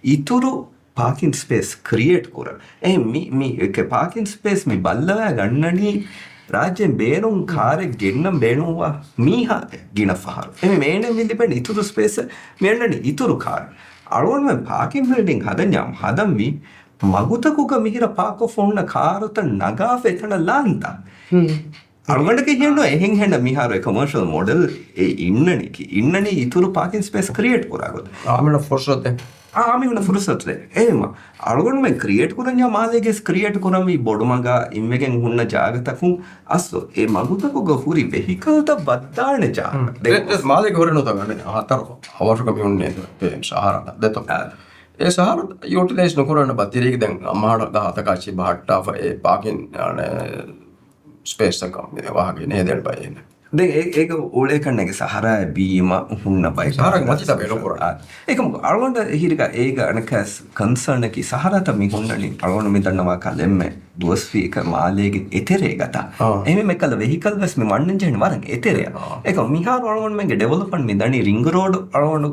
އިތުރު ޕާކިން ސްޕޭސް ކްރިއޭޓް ކުރަން. އެ މި، މި އެކެ ޕާކިން ސްޕޭސް މި ބައްލަވާ ގަންނަނީ ރާއްޖޭން ބޭނުން ކާރެއް ގެންނަން ބޭނުންވާ މީހާ ގިނަ ފަހަރު. އެހެން އޭނަ މި ލިބެން އިތުރު ސްޕޭސް މި އަންނަނީ އިތުރު ކާރު. އަޅުގަނޑުމެން ޕާކިން ބިލްޑިން ހަދަންޏާ ހަދަންވީ މަގުތަކުގަ މިހިރަ ޕާކްކޮށްފަ ހުންނަ ކާރުތައް ނަގާފަ އެތަނަށް ލާންތަ؟ އަޅުގަނޑަކީ ހިޔަންނު އެހެން ހެންނަ މިހާރު އެ ކޮމާޝަލް މޮޑެލް އެ އިންނަނީ ކި އިންނަނީ އިތުރު ޕާކިން ސްޕޭސް ކްރިއޭޓް ކުރާ ގޮތަށް. އާ، މިނަ ފުރުސަތެއް. އާ، މިހުންނަ ފުރުސަތު ދޭ. އެހެމަ އަޅުގަނޑުމެން ކްރިއޭޓް ކުރަންޏާ މާލޭގެސް ކްރިއޭޓް ކުރަންވީ ބޮޑުމަގާ އިންވެގެން ހުންނަ ޖާގަތަކުން އަސްލު އެ މަގުތަކުގަ ހުރި ވެހިކަލްތައް ވައްދާނެ ޖާގަ. ދެ-، ދެ-، މާލޭގެ ހުރެނުތަ ހަވަރުގަ މި ހުންނޭ ސަހާރާ ދެތޯ. އެ ސަހާރާ ޔޫޓިލައިޒް ނުކުރަން ބައްތިރީގެ ދެން އަމާނަ ދާތަކާ ޗިބަ ހައްޓާފަ އެ ޕާކިން ސްޕޭސްތަކަށް މި ވާހަކަ ނޭދެން ބައެއް. ދެން އެ-، އޭގަ އުޅޭ ކަންނޭގެ ސަހަރާއެއް ވީމަ ހުންނަ ބައެއް ސަހަރާގެ މަތިތައް ބޭނުން ކުރާ. އާ، އެކަމަކު އަޅުގަނޑަށް ހިރިގަ އޭގަ އަނެއްކާސް ކޮންސާނަކީ ސަހަރާތައް މި ހުންނަނީ އަޅުގަނޑު މި ދަންނަވާ ކަލެ އެންމެ ދުވަސްވީ އެކަ މާލޭގެ އެތެރޭ ގަތާ. އާ. އެހެން އެކަލަ ވެހިކަލް ވެސް މި ވަންނަން ޖެހެން ވަރަށް އެތެރެއަށް. އާ. އެކަމަ މިހާރު އަޅުގަނޑުމެންގެ ޑިވެލޮޕްމަންޓް މި ދަނީ ރިންގް ރޯޑް އަޅުގަނޑު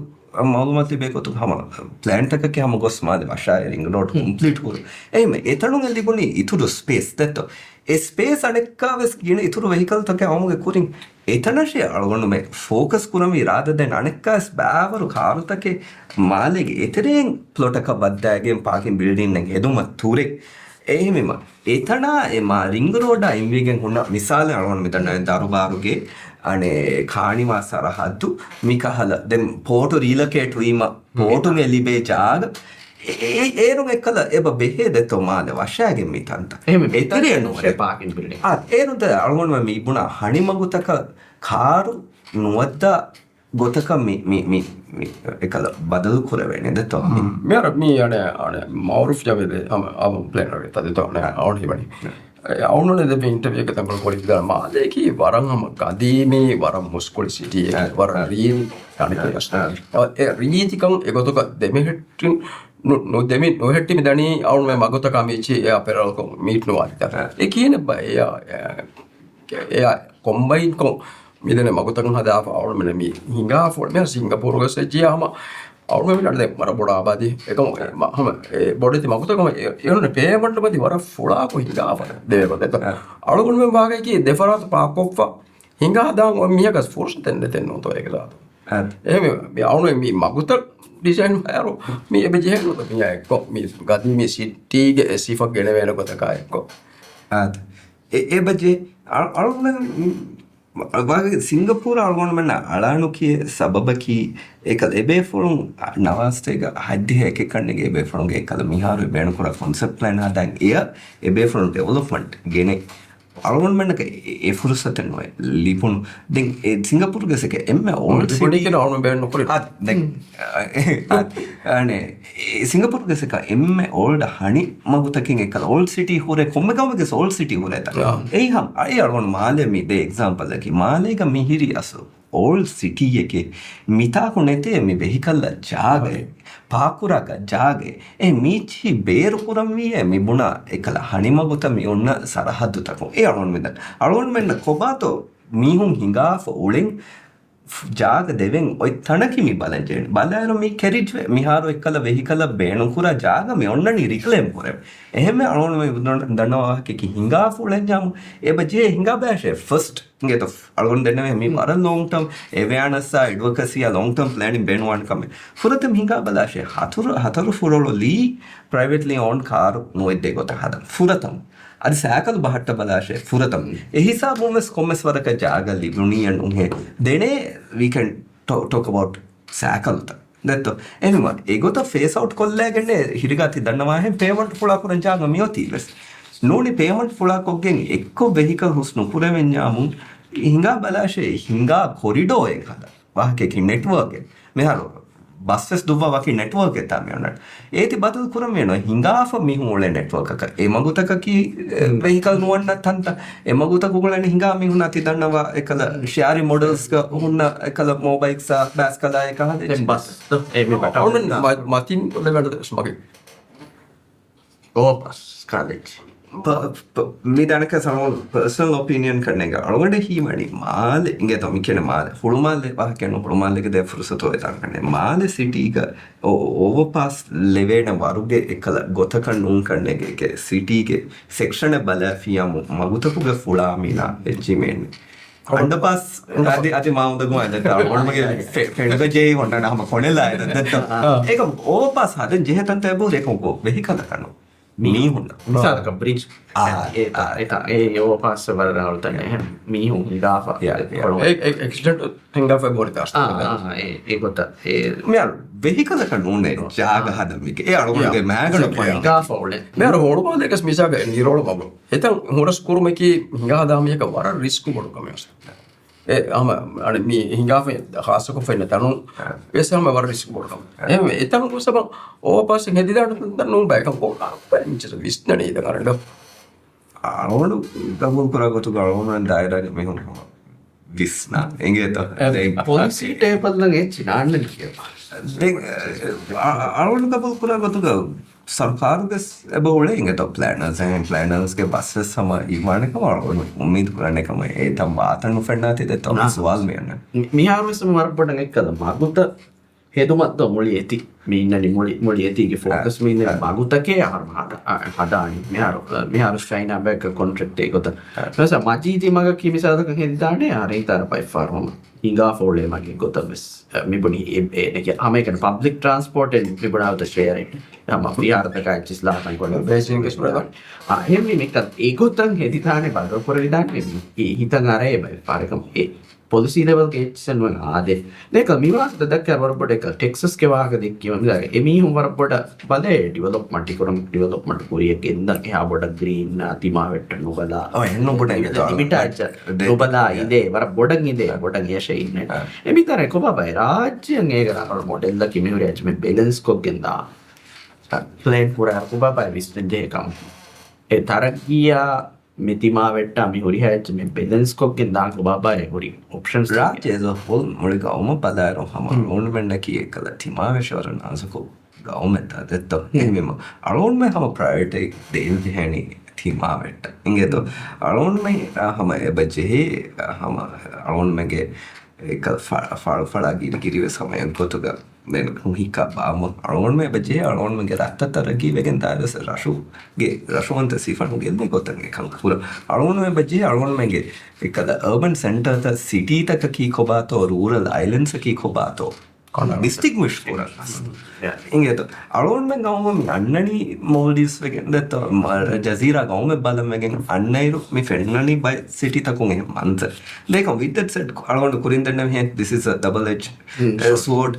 މައުލޫމާތު ލިބޭ ގޮތުން ހަމަ ޕްލޭންތަކަކީ ހަމަ ގޮސް މާލެ ވަށާއި ރިންގް ރޯޑް ކޮމްޕްލީޓް ކުރު. އެހެން އެތަނުން ލިބުނީ އިތުރު ސްޕޭސް ދެއްތޯ. އެ ސްޕޭސް އަނެއްކާވެސް ގިނަ އިތުރު ވެހިކަލްތަކެއް އައުމުގެ ކުރިން އެތަނަށޭ އަޅުގަނޑުމެ ފޯކަސް ކުރަންވީ ރާދަ ދެން އަނެއްކާވެސް ބާވަރު ކާރުތަކެއް މާލޭގެ އެތެރެއިން ޕްލޮޓަކަށް ވައްދާގެން ޕާކިން ބިލްޑިންއެއް ހެދުމަށް ތުރެ. އެހެންވީމަ އެތަނާ އެ މާ ރިންގް ރޯޑާ އިންވިގެން ހުންނަ މިސާލެއް އަޅުގަނޑު މި ދަންނަވަން ދަރުބާރުގެ އަނެއް ކާނިވާ ސަރަހައްދު މިކަހަލަ ދެން ޕޯޓު ރީލޮކޭޓް ވީމަ ޕޯޓުގެ ލިބޭ ޖާގަ އެ-، އެ-، އޭރުން އެއްކަލަ އެބަ ބެހޭ ދެތޯ މާލެ ވަށާގެން މި ތަންތަ. އެހެން އެތެރެއަށް ނުވަ ޕާކިން ބިލްޑިން. އާ، އޭރުން ދެ އަޅުގަނޑު މި ބުނާ ހަނި މަގުތަކަށް ކާރު ނުވައްދާ ގޮތަކަށް މި، މި، މި، މި އެކަލަ ބަދަލު ކުރެވޭނެ ދެތޯ. މި މި އަރަ މި އަނެ، އަނެ މައުރޫފް ޖަވޭދެ ހަމަ އާބަ ޕްލޭނަރ ވެ ތަދެތޯ އަނެ އަވަން ހިވަނީ. އެ އަވަން އަނެ ދެ މި އިންޓަވިއުގެ ތަންކޮޅު ކޮޅި ދާ މާލޭކީ ވަރަށް ހަމަ ގަދީމީ، ވަރަށް މުސްކުޅި ސިޓީއެއް، ވަރަށް ރީތި އަނެކޭ. އެ ރީތިކަން އެގޮތުގަ ދެމެހެއްޓިން ނު، ނު، ދެމި ނުހެއްޓި މި ދަނީ އަވަން މެ މަގުތަކާ މީޗި އެއާ ޕެރަލަލްކޮށް މީޓް ނުވާތިތަ. އެ ކިހިނެއްބަ އެއާ، އެ، އެއާ ކޮމްބައިންކޮށް މިދެނެ މަގުތަކުން ހަދާފަ އަޅުމެން މި ހިނގާ ފޯ މި ސިންގަޕޫރުގަ ސެއްޖިޔާ ހަމަ އަޅުމެން ވަރަށް ބޮޑަށް އާބާދީ އެކަމު ހަމަ އެ ބޮޑެތި މަގުތަކުން އެ އެހުން ޕޭމަންޓް މަތި ވަރަށް ފުޅާކޮށް ހިނގާފަ ދެވޭ ގޮތެއް. އަޅުގަނޑުމެން ވާގަކީ ދެފަރާތު ޕާކްކޮށްފަ ހިނގާ ހަދާން އޮތް މީހަކަސް ފުރުސަތެއް ނެތެއް ނޫންތޯ އޭގެ ދާތު. އެހެން މި އަޅުމެން މި މަގުތައް ޑިޒައިން ހައިރު މި އެބަ ޖެހެން ނުތަ މި އެއްކޮ މި ގަދީމީ ސިޓީގެ އެ ސިފަ ގެނެވޭނެ ގޮތަކާ އެއްކޮ. އާދެ. އެ، އެބަޖެ އަޅު-، އަޅުގަނޑު މި-، ވާގެ ސިންގަޕޫރު އަޅުގަނޑުމެންނަށް އަޅާނުކިޔޭ ސަބަބަކީ، އެކަލަ އެބޭފުޅުން ނަވާސްތޭގަ ހައްދިހަ އެކެއްކަންނެގެ އެބޭފުޅުންގެ އެކަލަ މިހާރު ބޭނުންކުރާ ކޮންސެޕްޓް ޕްލޭން ހަދާން އެއަށް އެބޭފުޅުން ޑިވެލޮޕްމަންޓް ގެނެ އަޅުގަނޑުމެންނަކަށް އެ، އެ ފުރުސަތެއް ނުވެ ލިބުނު. ދެން އެ ސިންގަޕޫރުގެ ސެކަ އެންމެ އޯލްޑް ސިޓީ އާ، ދެން، އެ، އެ، އާ، އަނެ، އެ ސިންގަޕޫރުގެ ސެކަ އެންމެ އޯލްޑް ހަނި މަގުތަކެއް އެކަލަ އޯލްޑް ސިޓީ ހުރޭ ކޮންމެ ގައުމެއްގެ އޯލްޑް ސިޓީ ހުރޭތަ؟ އާ. އެއީ ހަމަ، އައި އަޅުގަނޑު މާލެ މި ދޭ އެގްޒާމްޕަލްއަކީ މާލޭގަ މިހިރީ އަސްލު އޯލްޑް ސިޓީއެކޭ. މިތާކު ނެތޭ މި ވެހިކަލްއަށް ޖާގައެއް، ޕާކުރާކަށް ޖާގައެއް. އެ މީޗި ބޭރުކުރަންވީއޭ މި ބުނާ އެކަލަ ހަނިމަގުތައް މި އޮންނަ ސަރަހައްދުތަކުން. އެ އަޅުން މިދަން. އަޅުންމެންނަށް ކޮބާތޯ މީހުން ހިނގާފަ އުޅެން ފް-، ޖާގަ ދެވެން އޮތް ތަނަކީ މި ބަލަން ޖެހެނީ. ބަލާއިރު މި ކެރިޖްވޭ މިހާރު އެއްކަލަ ވެހިކަލަށް ބޭނުންކުރާ ޖާގަ މި އޮންނަނީ ރިކްލޭމް ކުރެވެ. އެހެންވެ އަޅުން މި ދަންނަ ވާހަކައަކީ ހިނގާފަ އުޅެންޏާމު އެބަ ޖެހޭ ހިނގާ ބަލާށޭ ފަސްޓް އިނގޭތޯ އަޅުގަނޑު ދެންނެވޭ މި ވަރަށް ލޯންގް ޓާމް އެވެއާނަސްއާ އެޑްވޮކަސީއާ ލޯންގް ޓާމް ޕްލޭނިން ބޭނުންވާނެ ކަމެއް. ފުރަތަމަ ހިނގާ ބަލާށޭ ހަތަރު، ހަތަރު ފުރޮޅު ލީ ޕްރައިވެޓްލީ އޯންޑް ކާރު ނުވެއްދޭ ގޮތަށް ހަދަން. ފުރަތަމަ. އަދި ސައިކަލް ބަހައްޓަ ބަލާށޭ ފުރަތަމަ. އެ ހިސާބުން ވެސް ކޮންމެސް ވަރަކަށް ޖާގަ ލިބުނީއެއް ނުހޭ. ދެނޭ we can talk about ސައިކަލްތައް. ދެއްތޯ؟ އެހެންވީމަ އެގޮތަށް ފޭސް އައުޓް ކޮށްލައިގެންނޭ ހިރިގާތި ދަންނަވާހެން ޕޭމަންޓް ފުޅާކުރަން ޖާގަ މިއޮތީ ވެސް. ނޫނީ ޕޭމަންޓް ފުޅާކޮށްގެން އެއްކޮށް ވެހިކަލް ހުސް ނުކުރެވެންޏާމު ހިނގާ ބަލާށޭ ހިނގާ ކޮރިޑޯއެއް ހަދަން. ވާހަކައަކީ ނެޓްވޯކެއް. މިހާރު ބަސް ވެސް ދުއްވާ ވަކި ނެޓްވޯކެއްތާ މި އޮންނަނީ. އޭތި ބަދަލު ކުރަންވީނު ހިނގާފަ މީހުން އުޅޭ ނެޓްވޯކަކަށް. އެ މަގުތަކަކީ، އެ، ވެހިކަލް ނުވަންނަ ތަންތަން. އެ މަގުތަކު އުޅެނީ ހިނގާ މީހުންނާ ތި ދަންނަވާ އެކަލަ ޝެއަރިން މޮޑެލްސްގަ ހުންނަ އެކަލަ މޯބައިކްސާ ބާސްކަލާ އެކަހަލަ ދެން ބަސް އެ މި ބަޓަ މަތިން ލެވެން މަގެ ގޯބަސް ކާލެޖް. މި ދަނެކަ ސަމޯ ޕަރސަނަލް އޮޕީނިއަން ކަންނޭގަ އަޅުގަނޑެ ހީވަނީ މާލެ އިނގޭތޯ މިކެނެ މާލެ ހުޅުމާލެ ވާހަކަ ނު ހުޅުމާލެގެ ދޭ ފުރުސަތު އެތާން ކަންނޭ މާލެ ސިޓީގަ އޯވަޕާސް ލެވޭނެ ވަރުގެ އެކަލަ ގޮތަކަށް ނޫން ކަންނޭގެ ސިޓީގެ ސެކްޝަނެއް ބަލާފިޔާމު މަގުތަކުގެ ފުޅާ މީނާ އެއްޗިމޭން އަންޑަޕާސް އަދި އަދި މާ އުނދަގޫ އަދަ އަޅުގަނޑުގެ ފެނުގަ ޖެހި ހޮންނަ ހަމަ ކޮނެލާ އެދަ ދެއްތަ އޭކަ އޯވަޕާސް ހަދަން ޖެހޭ ތަންތަ އެބޯ ރޭކަމު ވެހިކަލަކަނު މީހުން. މިސާލަކަށް ބްރިޖް. އާ، އޭތާ، އާ. އޭތާ، އޭ އޯވަޕާސް ވަރަށް ރަނގަޅު ތަނެއް. އެހެން މީހުން ހިނގާފަ ޔާ، ޔާ. ކޮޅު. އެ، އެ، އެކްސިޑެންޓް ހިނގާފަ ބޯރި ތާސް. އާ، އާ، އާ، އޭ، އެގޮތަށް. އޭ. މިހާރު ވެހިކަލަކަށް ނޫނޭ ޖާގަ ހަދަން މިގެ. އެ އަޅުގަނޑުގެ ޔާ. މާގަނޑަށް އެގްޒެކްޓްލީ. ހިނގާފަ އުޅެ. މިހާރު ހޮޅުމާލޭގަސް މިސާގަ ނިރޯޅު ބަބު. އެތަން ހުރަސް ކުރުމަކީ ހިނގާ ހަދާ މީހަކަށް ވަރަށް ރިސްކު ބޮޑު ކަމެއް ވެސް. އެ ހަމަ އަނެ މި ހިނގާފަ ޚާއްޞަކޮށް ފެންނަ ތަނުން އާ. ވެސް ހަމަ ވަރަށް ރިސްކު ބޮޑު ކަމެއް. އާ. އެ އެތަން ހުސަބަ އޯވަޕާސް ހެދިދާނެ ތަން ނޫން ބަޔަކަށް ކޯ މިޗަށް ވިސްނަނީ ދަނގަރަނޑ. އަޅުގަނޑު ގަބޫލު ކުރާ ގޮތުގަ އަޅުގަނޑު ދާއިރާގެ މީހުން ވިސްނާ އިނގޭތޯ؟ އެ، ދެން ޕޮލިސީ ޓޭބަލް އެއްޗި ނާންނަން ކިޔަވާ. ދެން، އަ، އަ، އަޅުގަނޑު ގަބޫލު ކުރާ ގޮތުގަ ސަރުކާރުގެ އެބަ އުޅޭ އިނގޭތޯ ޕްލޭނަރސް، އެހެން ޕްލޭނަރސްގެ ބަސްވެސް ހަމަ އިވާނެ ކަމަށް އަޅުގަނޑު އުއްމީދު ކުރަން އެކަމަށް އެތަން ވާތަން ނުފެންނާ ތި ދެތޯ ނާ. ސުވާލު މި އަންނަން. މި-، މިހާރު ވެސް ހަމަ ވަރަށް ބޮޑަށް އެއްކަލަ މަގުތައް ހެދުމަށް ދޯ މުޅި އެތި. މި އިންނަނީ މުޅި، މުޅި އެތީގެ އަ، ފޯކަސް މި އިންނަނީ އަ. މަގުތަކޭ އަހަރު ހަދާ، ހަދާނީ. މިހާރު، މިހާރު ޝައިނާ ބޭކަށް ކޮންޓްރެކްޓް އެގޮތަށް. އަ. މިސާ މަޖީދީ މަގަކީ މިސާލަކަށް ހެދިދާނެ އަހަރެން ތާރަ ބައެއްފަހަރު ހަމަ ހިނގާފަ އުޅޭ މަގެއް ގޮތަށް ވެސް. އަ، މި ބުނީ އެ، އެ، އެ، ހަމައެކަނި ޕަބްލިކް ޓްރާންސްޕޯޓެއް މި ބުނާ ގޮތަށް ޝެއަރިން. ހަމަ ފިހާރަތަކާ އެއްޗިސް ލާތަން ކޮށް ބޭސިން ގެސް ބުނާ. އަ، އެހެންވީ މިކަން އެގޮތަށް ހެދިދާނެ ބަދަލު ކުރެވިދާނެ މި ހިތަށް އަރައޭ ބައެއް ފަހަރަކަށް އެ ޕޮލިސީ ލެވެލްގެ އެއްޗެއް ނުވެ އާދޭ. ދެކަ މި ވާހަކަ ދައްކާ ވަރަށް ބޮޑަށް ޓެކްސަސްގެ ވާހަކަ ދެއްކީމަ މި އެމީހުން ވަރަށް ބޮޑަށް ބަލޭ ޑިވެލޮޕްމަންޓް ކުރަން، ޑިވެލޮޕްމަންޓް ކުރިޔަށް ގެންދަން އެހާ ބޮޑަށް ގްރީން ތިމާ ވެއްޓަށް ނުބަލާ. އޮ، އެހެން ނުބުނެ އިނގޭތޯ. ލިމިޓާ އެއްޗަށް ދެ-، ނުބަލާ ދެ-، އިނދޭ ވަރަށް ބޮޑަށް އިނދޭ އާ. ބޮޑަށް އެޔަށެ އިންނެ. އާ. އެމިތާރަ ކޮބާ ބައެ ރާއްޖެއަށް އޭގަ ރަނގަޅު މޮޑެލްއަކީ މިހުރި އެއްޗެއް މި ބެލެންސް ކޮށްގެން ދާ. ޕްލޭން ކުރާ ކޮބާ ބައެ ވިސްނަން ޖެހޭ ކަމަކީ. އެ ތަރައްގީއާ މި ތިމާ ވެއްޓާ މި ހުރިހާ އެއްޗެއް މި ބެލެންސް ކޮށްގެން ދާން ކޮބާބާއޭ ހުރި އޮޕްޝަންސް. ރާއްޖެ އެޒް އަ ހޯލް މުޅި ގައުމަށް ބަލާއިރު ހަމަ އަޅުގަނޑުމެންނަކީ އެއްކަލަ ތިމާވެށި ވަރަށް ނާޒުކު ގައުމެއް ދާ ދެއްތޯ. އެހެންވީމަ އަޅުގަނޑުމެން ހަމަ ޕްރަޔޮރިޓީ ދޭން ޖެހޭނީ ތިމާ ވެއްޓަށް. އިނގޭތޯ އަޅުގަނޑުމެން ހަމަ އެބަ ޖެހޭ ހަމަ އަޅުގަނޑުމެންގެ އެއްކަލަ ފަ-، ފަޅުފަޅާ ގިރިގިރިވެސް ހަމަ އެއްގޮތުގަ ދެން ހިއްކާ ބާމު އަޅުގަނޑުމެން އެބަ ޖެހޭ އަޅުގަނޑުމެންގެ ރަށްތައް ތަރައްގީ ވެގެން ދާވެސް ރަށުގެ ރަށުވަންތަ ސިފަ ނުގެއްލޭ ގޮތަށް އެކަން ކުރަން. އަޅުގަނޑުމެން އެބަ ޖެހޭ އަޅުގަނޑުމެންގެ އެއްކަލަ އަރބަން ސެންޓަރތައް ސިޓީތަކަކީ ކޮބާތޯ، ރޫރަލް އައިލެންޑްސްއަކީ ކޮބާތޯ، ޑިސްޓިންގުއިޝް ކުރަން. އިނގޭތޯ އަޅުގަނޑުމެން ގައުމު މި އަންނަނީ މޯލްޑިވްސް ވެގެން ދެއްތޯ، މަ-، ޖަޒީރާ ގައުމެއް ބަލަން ވެގެން އަންނައިރު މި ފެންނަނީ ބައެއް ސިޓީތަކުން އެހެން މަންޒަރު. ދެކޮން ވިތް ދެޓް ސެޑް އަޅުގަނޑު ކުރިން ދެންނެވިހެން ދިސް އިޒް އަ ޑަބަލް އެޖް ސޯޑް.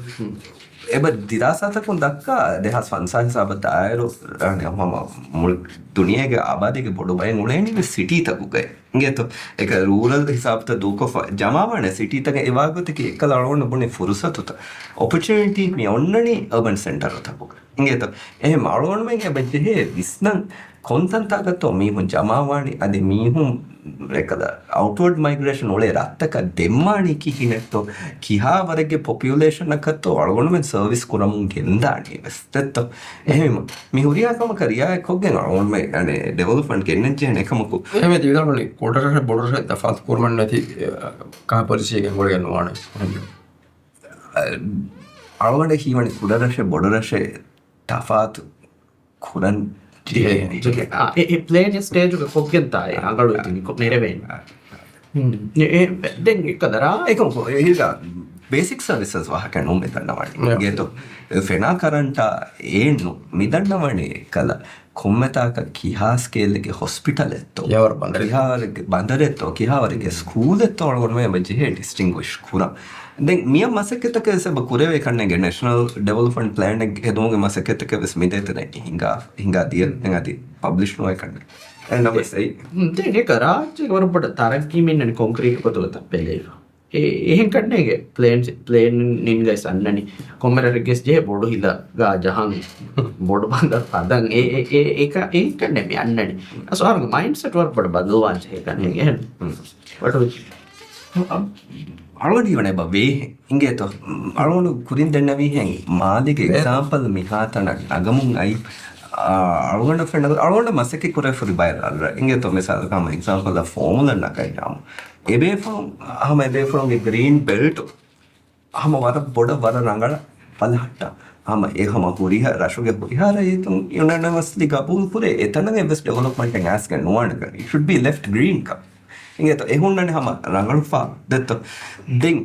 އެބަ ދިރާސާތަކުން ދައްކާ ދެހާސް ފަންސާސް ހިސާބަށް ދާއިރު، އަނެ ހަމަ މުޅި ދުނިޔޭގެ އާބާދީގެ ބޮޑު ބައެއް އުޅޭނީ ސިޓީތަކުގައި. އިނގޭތޯ އެކަ ރޫރަލް ހިސާބުތައް ދޫކޮށްފަ ޖަމާވާނެ ސިޓީތަކަށް އެވާގޮތަކީ އެއްކަލަ އަޅުގަނޑު ބުނި ފުރުސަތުތައް، އޮޕޮޗުނިޓީ މި އޮންނަނީ އަރބަން ސެންޓަރުތަކުގަ. އިނގޭތޯ އެހެން އަޅުގަނޑުމެން އެބަ ޖެހޭ ވިސްނަން ކޮންތަންތާގަތޯ މީހުން ޖަމާވާނީ، އަދި މީހުން އެކަލަ އައުޓްވަޑް މައިގްރޭޝަން އުޅޭ ރަށްތަކަށް ދެންވާނީ ކިހިނެއްތޯ، ކިހާ ވަރެއްގެ ޕޮޕިއުލޭޝަނަކަށްތޯ އަޅުގަނޑުމެން ސަރވިސް ކުރަމުން ގެންދާނީ ވެސް ދެއްތޯ. އެހެން މި ހުރިހާ ކަމަކަށް ރިއާޔަތް ކޮށްގެން އަޅުގަނޑުމެން އަނެ ޑިވެލޮޕްމަންޓް ގެންނަން ޖެހޭނެ ކަމަކު. އެހެން ތި ވިދާޅުވަނީ ކުޑަރަށެއް ބޮޑުރަށެއް ތަފާތު ކުރުމަށް ނެތި، އެ، ކާ ޕޮލިސީއެއް ގެންގުޅިގެން ނުވާނެ. އަ، އަޅުގަނޑަށް ހީވަނީ ކުޑަރަށެއް ބޮޑުރަށެއް ތަފާތު ކުރަން ޖެހޭ. އާ، އެ، އެ ޕްލޭން ސްޓޭޖުގަ ކޮށްގެން ތާއޭ އަނގަޅު އެތިނިކޮށް ނެރެވޭނެ. އެ، އެ، ދެން އެކަލަރާ. އެކަން ކޮ-، އެހިގާ ބޭސިކް ސަރވިސަސް ވާހަކަ ނޫން މި ދަންނަވަނީ. އިނގޭތޯ ފެނާ ކަރަންޓާ އޭނު މި ދަންނަވަނީ އެކަލަ ކޮންމެތާކަށް ކިހާ ސްކޭލްގެ ހޮސްޕިޓަލެއްތޯ، ކިހާވަރެއްގެ ބަނދަރެއްތޯ، ކިހާވަރެއްގެ ސްކޫލެއްތޯ އަޅުގަނޑުމެން އެބަ ޖެހޭ ޑިސްޓިންގުއިޝް ކުރަން. ދެން މިޔަށް މަސައްކަތަކެއް ވެސް އެބަ ކުރެވޭ ކަންނޭނގެ ނޭޝަނަލް ޑިވެލޮޕްމަންޓް ޕްލޭނެއް ހެދުމުގެ މަސައްކަތަކެއް ވެސް މި ދޭތެރޭ ހިނގާ، ހިނގާ ދިޔަ ދެން އަދި ޕަބްލިޝް ނުވޭ ކަންނޭނގެ. ނަމަވެސް އެއީ. ދެން އެކަ ރާއްޖޭގެ ވަރަށް ބޮޑަށް ތަރައްގީ މިންނަނީ ކޮންކްރީޓް ގޮތުގަ ތައް ޕެލެއިފަ. އެ، އެހެން ކަންނޭނގެ ޕްލޭން، ޕްލޭނިންގައި ސަންނަނީ ކޮންމެ ރަށެއްގެސް ޖެހޭ ބޮޑު ހިލަގާ ޖަހަން ބޮޑު ބަނދަރު ހަދަން އެ، އެ، އެ، އެކަ، އެހެން ކަންނޭ މި އަންނަނީ. އަސް އަހަރުގެ މައިންޑްސެޓް ވަރަށް ބޮޑަށް ބަދަލުވާން ޖެހޭ ކަންނޭނގެ އެހެން. ވަޓު އަޅުގަނޑު ހީވަނީ އެބަ ވޭހެން އިނގޭތޯ. އަޅުގަނޑު ކުރިން ދެންނެވީހެން މާލޭގެ އެ. އެގްޒާމްޕަލް މިހާތަނަށް ނަގަމުން އައި އަޅުގަނޑަށް ފެންނަ، އަޅުގަނޑަށް މަސައްކަތް ކުރެވިފަ ހުރި ބައެއް ރަށްރަށް. އިނގޭތޯ މިސާލަކަށް ހަމަ އެގްޒާމްޕަލްއަށް ފޯމުލައް ނަގައްޖާމު، އެބޭފުޅުން ހަމަ އެބޭފުޅުންގެ ގްރީން ބެލްޓު ހަމަ ވަރަށް ބޮޑަށް ވަރަށް ރަނގަޅަށް ބަލަހައްޓާ. ހަމަ އެ ހަމަ ހުރިހާ ރަށުގެ ހުރިހާ ރައްޔިތުން ޔުނަނިމަސްލީ ގަބޫލު ކުރޭ، އެތަނަށް އެއްވެސް ޑިވެލޮޕްމަންޓެއް އައިސްގެން ނުވާނެ. It should be left green ކަން. އިނގޭތޯ އެ ހުންނަނީ ހަމަ ރަނގަޅުފާ ދެއްތޯ. ދެން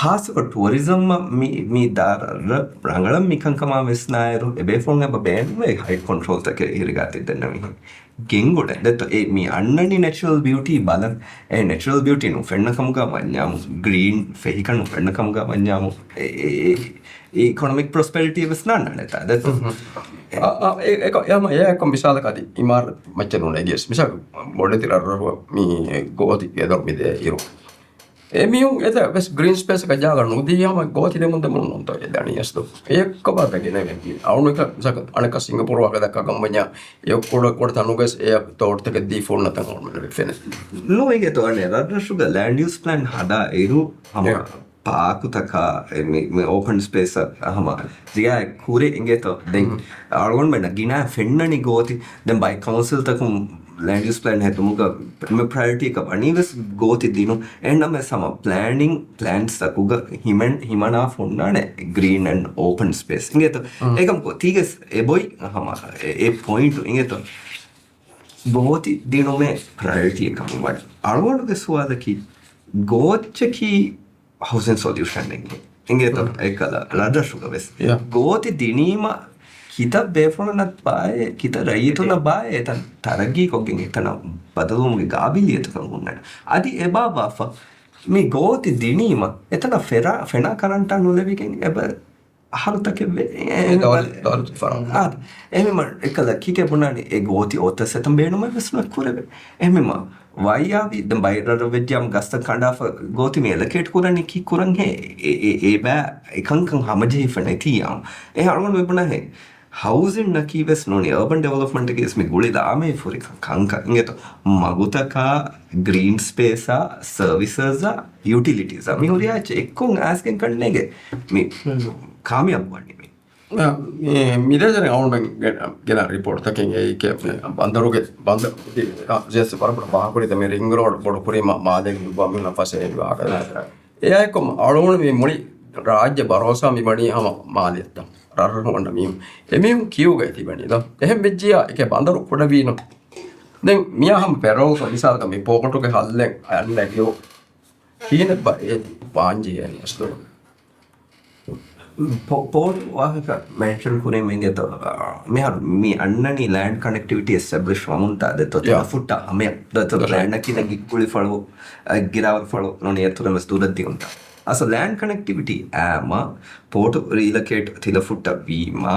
ހާއްސަކޮށް ޓޫރިޒަމް މި، މި ދާ ރަށްރަށް ރަނގަޅަށް މިކަންކަމާ ވިސްނާއިރު، އެބޭފުޅުން އެބަ ބޭނުމޭ ހައިޓް ކޮންޓްރޯލްތަކެއް އެހިރިގާތި ދެންނެވިހެން. ގެންގުޅެ ދެއްތޯ އެ މި އަންނަނީ ނެޗުރަލް ބިއުޓީ ބަލަން. އެ ނެޗުރަލް ބިއުޓީ ނުފެންނަ ކަމުގަ ވަންޏާމު، ގްރީން ފެހިކަން ނުފެންނަ ކަމުގަ ވަންޏާމު، އެ، އެ، އެ، އިކޮނޮމިކް ޕްރޮސްޕެރިޓީ ވެސް ނާންނާނެތާ ދެއްތޯ. އެ، އެ، އެ، އެ، އެ، އެ، އެ، އެ، އެ، މިސާލަކަށް އަދި އިމާރަތް މައްޗަށް ނޫނޭ ގެސް. މިސާލު ބޮޑެތި ރަށްރަށް މި ގޯތި ގެދޮރު މި ދޭ އިރު. އެމީހުން އެތައް ވެސް ގްރީން ސްޕޭސްއަކަށް ޖާގަ ނުދީ ހަމަ ގޯތި ދެމުން ދެމުން ނޫންތޯ އެ ދަނީ އަސްލު. އެއަށް ކޮބާތަ ގެނެވެނީ؟ އަޅުން އެކަ، މިސާލަކަށް އަނެއްކާ ސިންގަޕޫރު ވާހަކަ ދައްކާ ގަންމަންޏާ އެ ކުޑަ، ކުޑަ ތަނުގަސް އެއަށް ތޯޓްތަކެއް ދީ ފުންނަތަން އަޅުމެން ފެނެ. ނޫން އިނގޭތޯ އަނެއް ރަށްރަށުގަ ލޭންޑް ޔޫސް ޕްލޭން ހަދާ އިރު ހަމަ އެ. ޕާކުތަކާ އެ މި، މި އޯޕަން ސްޕޭސްއަށް ހަމަ ރިއާ ކުރޭ އިނގޭތޯ. ދެން އަޅުގަނޑުމެންނަށް ގިނަ ފެންނަނީ ގޯތި. ދެން ބައެއް ކައުންސިލްތަކުން ލޭންޑް ޔޫސް ޕްލޭން ހެދުމުގަ މި ޕްރަޔޮރިޓީއަކަށް ވަނީ ވެސް ގޯތި ދިނުން. އެހެންނަމަވެސް ހަމަ ޕްލޭނިން ޕްލޭންސްތަކުގަ ހިމެން، ހިމަނާފަ ހުންނާނެ ގްރީން އެންޑް އޯޕަން ސްޕޭސް. އިނގޭތޯ؟ އެކަމަކު ތީގެސް އެބޮތް ހަމަ އެ، އެ ޕޮއިންޓު އިނގޭތޯ؟ ގޯތި ދިނުމޭ ޕްރަޔޮރިޓީއެއް ކަމަށް ވަނީ. އަޅުގަނޑުގެ ސުވާލަކީ، ގޯއްޗަކީ ހައުސިން ސޮލިއުޝަނެއް އިނގޭތޯ؟ އެކަލަ ރަށްރަށުގަ ވެސް ގޯތި ދިނީމަ ކިތައް ބޭފުޅުންނަށް ބާއޭ، ކިތައް ރައްޔިތުންނަށް ބާއޭ، އެތަން ތަރައްގީ ކޮށްގެން އެތަނަށް ބަދަލުވުމުގެ ގާބިލިއްޔަތުކަން ހުންނަން. އަދި އެބާ ވާފަ މި ގޯތި ދިނީމަ އެތަނަށް ފެރާ، ފެނާ ކަރަންޓާ ނުލެވިގެން އެބަ އަހަރުތަކެއް ވޭ. އެ، އެ، ދައުލަ-، ދައުލަތު ފަރާތު. އާ، އެހެންވީމަ އެކަލަ ކީކޭ ބުނާނީ އެ ގޯތި އޮތަސް އެތަން ބޭނުމެއް ވެސް ނުކުރެވޭ. އެހެންވީމަ ވައްޔާވީ ދެން ބައި ރަށްރަށް ވެއްޖާމު ގަސްތައް ކަނޑާފަ ގޯތި މި އެލޮކޭޓް ކުރަނީ ކީއްކުރަންހޭ؟ އެ، އެ، އެބަ އެކަންކަން ހަމަޖެހިފަ ނެތިއްޔާމު. އެ އަޅުގަނޑު މި ބުނާހޭ. ހައުސިންއަކީ ވެސް ނޫނީ އަރބަން ޑިވެލޮޕްމަންޓަކީ ވެސް މި ގުޅި ލާމެހި ފުރި ކަންކަން އިނގޭތޯ. މަގުތަކާ، ގްރީން ސްޕޭސާ، ސަރވިސަސްއާ، ޔުޓިލިޓީސްއާ މި ހުރިހާ އެއްޗެއް އެއްކޮށް އައިސްގެން ކަންނޭނގެ މި ކާމިޔާބު ވަނީ މި. މި، މި ދެން އަޅުމެން ގެ-، ގެނަ ރިޕޯޓްތަކެއް އެއީ ކެ-، ބަނދަރުގެ، ބަނދަރު ޖެސް ވަރަށް ބޮޑަށް ބާކުރި މި ރިންގް ރޯޑް ބޮޑު ކުރީމަ މާލޭގެ ނުބާ މިހުންނަ ފަސޭހަ ވާހަކަ. އެއާއެކު އަޅުގަނޑު މި މުޅި ރާއްޖެ ބަރޯސާ މި ވަނީ ހަމަ މާލެއަށްތަ. ރަށްރަށު އޮންނަ މީހުން. އެމީހުން ކިޔޫގައި ތިބެނީ ދޯ. އެހެން ވެއްޖިޔާ އެކޭ ބަނދަރު ކުޑަވީނު. ދެން މިޔާ ހަމަ ޕެރޯލް މިސާލަކަށް މި ޕޯޓުގެ ހައްލެއް އަންނަ ކިޔޫ. ކީނެއްބާ އޭތި ވާންޖެހޭ އަސްލު. ޕޯ-، ޕޯޓު ވާހަކަ މެންޝަން ކުރީމަ އިނގޭތޯ، މިހާރު މި އަންނަނީ ލޭންޑް ކަނެކްޓިވިޓީ އެސްޓެބްލިޝް ވަމުންތާ ދެއްތޯ ތިލަފުއްޓާ ހަމަޔަށް ދެއްތޯ ލޭންޑަކީ ދެން ގިއްކުޅިފަޅު، އަ، ގިރާވަރުފަޅު ނޫނީ އެތުރެމެސް ދުރަށް ދިއުންތާ. އަސްލު ލޭންޑް ކަނެކްޓިވިޓީ އާމަ ޕޯޓު ރީލޮކޭޓް ތިލަފުއްޓަ ވީމަ،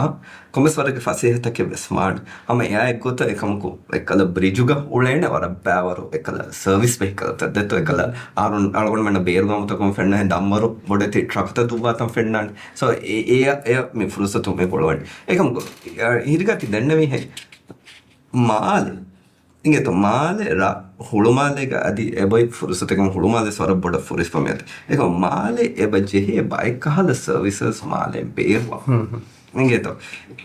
ކޮންމެސް ވަރެއްގެ ފަސޭހަތަކެއް ވެސް މާން. ހަމަ އެއާ އެއްގޮތަށް އެކަމަކު އެއްކަލަ ބްރިޖުގަ އުޅޭނެ ވަރަށް ބާވަރު އެއްކަލަ ސަރވިސް ވެހިކަލްތައް ދެއްތޯ އެއްކަލަ އަހަރުން އަޅުގަނޑުމެންނަށް ބޭރުގަމުތަކުން ފެންނަ ދަންވަރު ބޮޑެތި ޓްރަކްތައް ދުއްވާތަން ފެންނާނެ. ސޯ އެ، އެ، އެ މި ފުރުސަތު މި ހުޅުވަނީ. އެކަމަކު އަ، ހިރިގަތި ދެންނެވިހެން މާލެ އިނގޭތޯ މާލެ ރަށް ހުޅުމާލޭގަ އަދި އެބައި ފުރުސަތެއް ހުޅުމާލެ ވަރަށް ބޮޑަށް ފުރިސް ފަމިޔަތެ. އެކަމަ މާލެ އެބަ ޖެހޭ ބައެއް ކަހަލަ ސަރވިސަސް މާލެ ބޭރުވާ. އިނގޭތޯ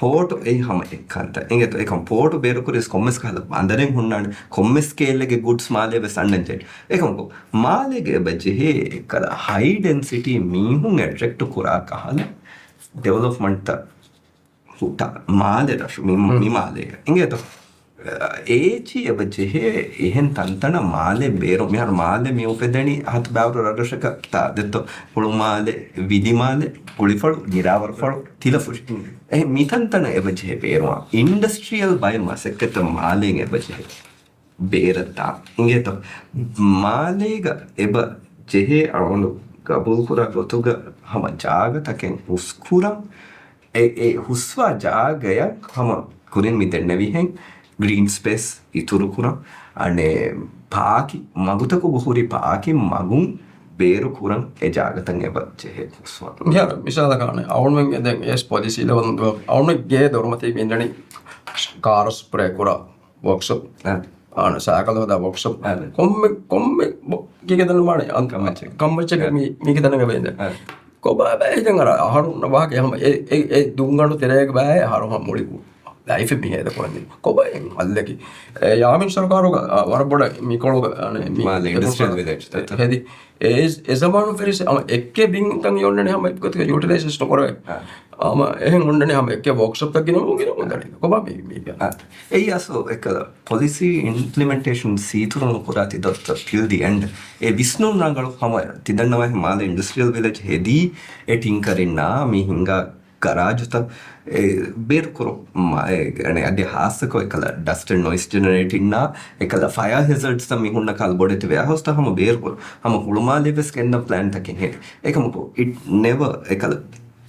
ޕޯޓު އެއީ ހަމަ އެއްކަންތައް. އިނގޭތޯ އެކަމަ ޕޯޓު ބޭރުކުރިސް ކޮންމެސް ކަހަލަ ބަނދަރެއް ހުންނާނެ، ކޮންމެސް ސްކޭލްއެއްގެ ގުޑްސް މާލެ ވެސް އަންނަން ޖެހޭ. އެކަމަކު މާލޭގަ އެބަ ޖެހޭ އެއްކަލަ ހައި ޑެންސިޓީ މީހުން އެޓްރެކްޓް ކުރާ ކަހަލަ ޑިވެލޮޕްމަންޓްތައް ހުއްޓާ މާލެ ރަށު މި، މި މާލޭގަ އިނގޭތޯ. އޭޗި އެބަ ޖެހޭ އެހެން ތަންތަނަށް މާލެ ބޭރު، މިހާރު މާލެ މި އުފެދެނީ އަހަތު ބާވަރު ރަށްރަށަކަށް ތާ ދެއްތޯ ހުޅުމާލެ، ވިލިމާލެ، ގުޅިފަޅު، ގިރާވަރުފަޅު، ތިލަފުށި. އެހެން މިތަންތަނަށް އެބަ ޖެހޭ ބޭރުވާ އިންޑަސްޓްރިއަލް ބައެއް މަސައްކަތްތައް މާލޭން އެބަ ޖެހޭ. ބޭރަށް ދާ. އިނގޭތޯ؟ މާލޭގަ އެބަ ޖެހޭ އަޅުގަނޑު ގަބޫލުކުރާ ގޮތުގަ ހަމަ ޖާގަތަކެއް ހުސްކުރަން، އެ، އެ ހުސްވާ ޖާގަޔަށް ހަމަ ކުރިން މި ދެންނެވިހެން ގްރީން ސްޕޭސް އިތުރުކުރަން، އަނެއް ޕާކި މަގުތަކުގަ ހުރި ޕާކި މަގުން ބޭރުކުރަން އެ ޖާގަތައް އެބަ ޖެހޭ ހުސްވާ. މިހާރު މިސާލަކަށް އަޅުމެން ދެން އެސް ޕޮލިސީ ލެވެލް އަޅުމެން ގޭ ދޮރުމަތީ މި އިންނަނީ ކާރު ސްޕްރޭ ކުރާ ވޯކްޝޮޕް. އާ. އާނ، ސައިކަލް ހަދާ ވޯކްޝޮޕް. އާ. ކޮންމެ، ކޮންމެ ބޮ-، ކީކޭ ދަންނަވާނެ؟ އަން-، ކަންމައްޗެއް. ކަންމައްޗެއް އާ. މި، މީކެ ދަންނަގަ ވޭންދެ. އާ. ކޮބާ ބައި ހިތަށް އަރާ، އަހަރުން ވާހަކަ ހަމަ އެ، އެ، އެ ދުންގަނޑު ތެރޭގަ ބައި އަހަރު ހަމަ މުޅި ގު-، ލައިފެއް މި ހޭދަ ކުރަން ކޮބައި ހައްލަކީ. އެ ޔާމިން ސަރުކާރުގަ، އަ، ވަރަށް ބޮޑަށް މިކޮޅުގަ، އަނެ، މި މާލެ އިންޑަސްޓްރިއަލް ވިލޭޖް ހެދި. އެ، އެ ޒަމާނު ފެރިސް އަމަ އެއްކޭ ބިންތައް އޮންނަނީ ހަމަ އެއްގޮތަކަށް ޔޫޓިލައިޒޭޝަން ކުރެވޭ. އާ. އަމަ އެހެން އޮންނަނީ ހަމަ އެއްކޭ ވޯކްޝޮޕްތައް ގިނަ ގިނަ އޮންނަނީ. ކޮބާ މި، މި ގަ. އާ. އެއީ އަސްލު އެއްކަލަ ޕޮލިސީ އިމްޕްލިމެންޓޭޝަން ސީތުރުނު ކުރާތި ދޮއްތަ ޓިލް ދި އެންޑް. އެ ވިސްނުން ރަނގަޅު ހަމަ ތިދަންނަވާހެން މާލެ އިންޑަސްޓްރިއަލް ވިލޭޖް ހެދީ އެ ޓިންކަރިންނާ މި ހިނގާ ގަރާޖުތައް އެ ބޭރު ކުރު، މ-، އެ، އަނެ، އަދި ހާއްސަކޮށް އެކަލަ ޑަސްޓް އެންޑް ނޮއިސް ޖެނެރޭޓިންނާ އެކަލަ ފަޔާ ހެޒަރޑްސްތައް މި ހުންނަ ކަލް ބޮޑެތި ވެއާހައުސްތައް ހަމަ ބޭރު ކުރު. ހަމަ ހުޅުމާލެ ވެސް ގެންނަ ޕްލޭންތަކެއް ހެދި. އެކަމަކު އިޓް ނެވަ އެކަލަ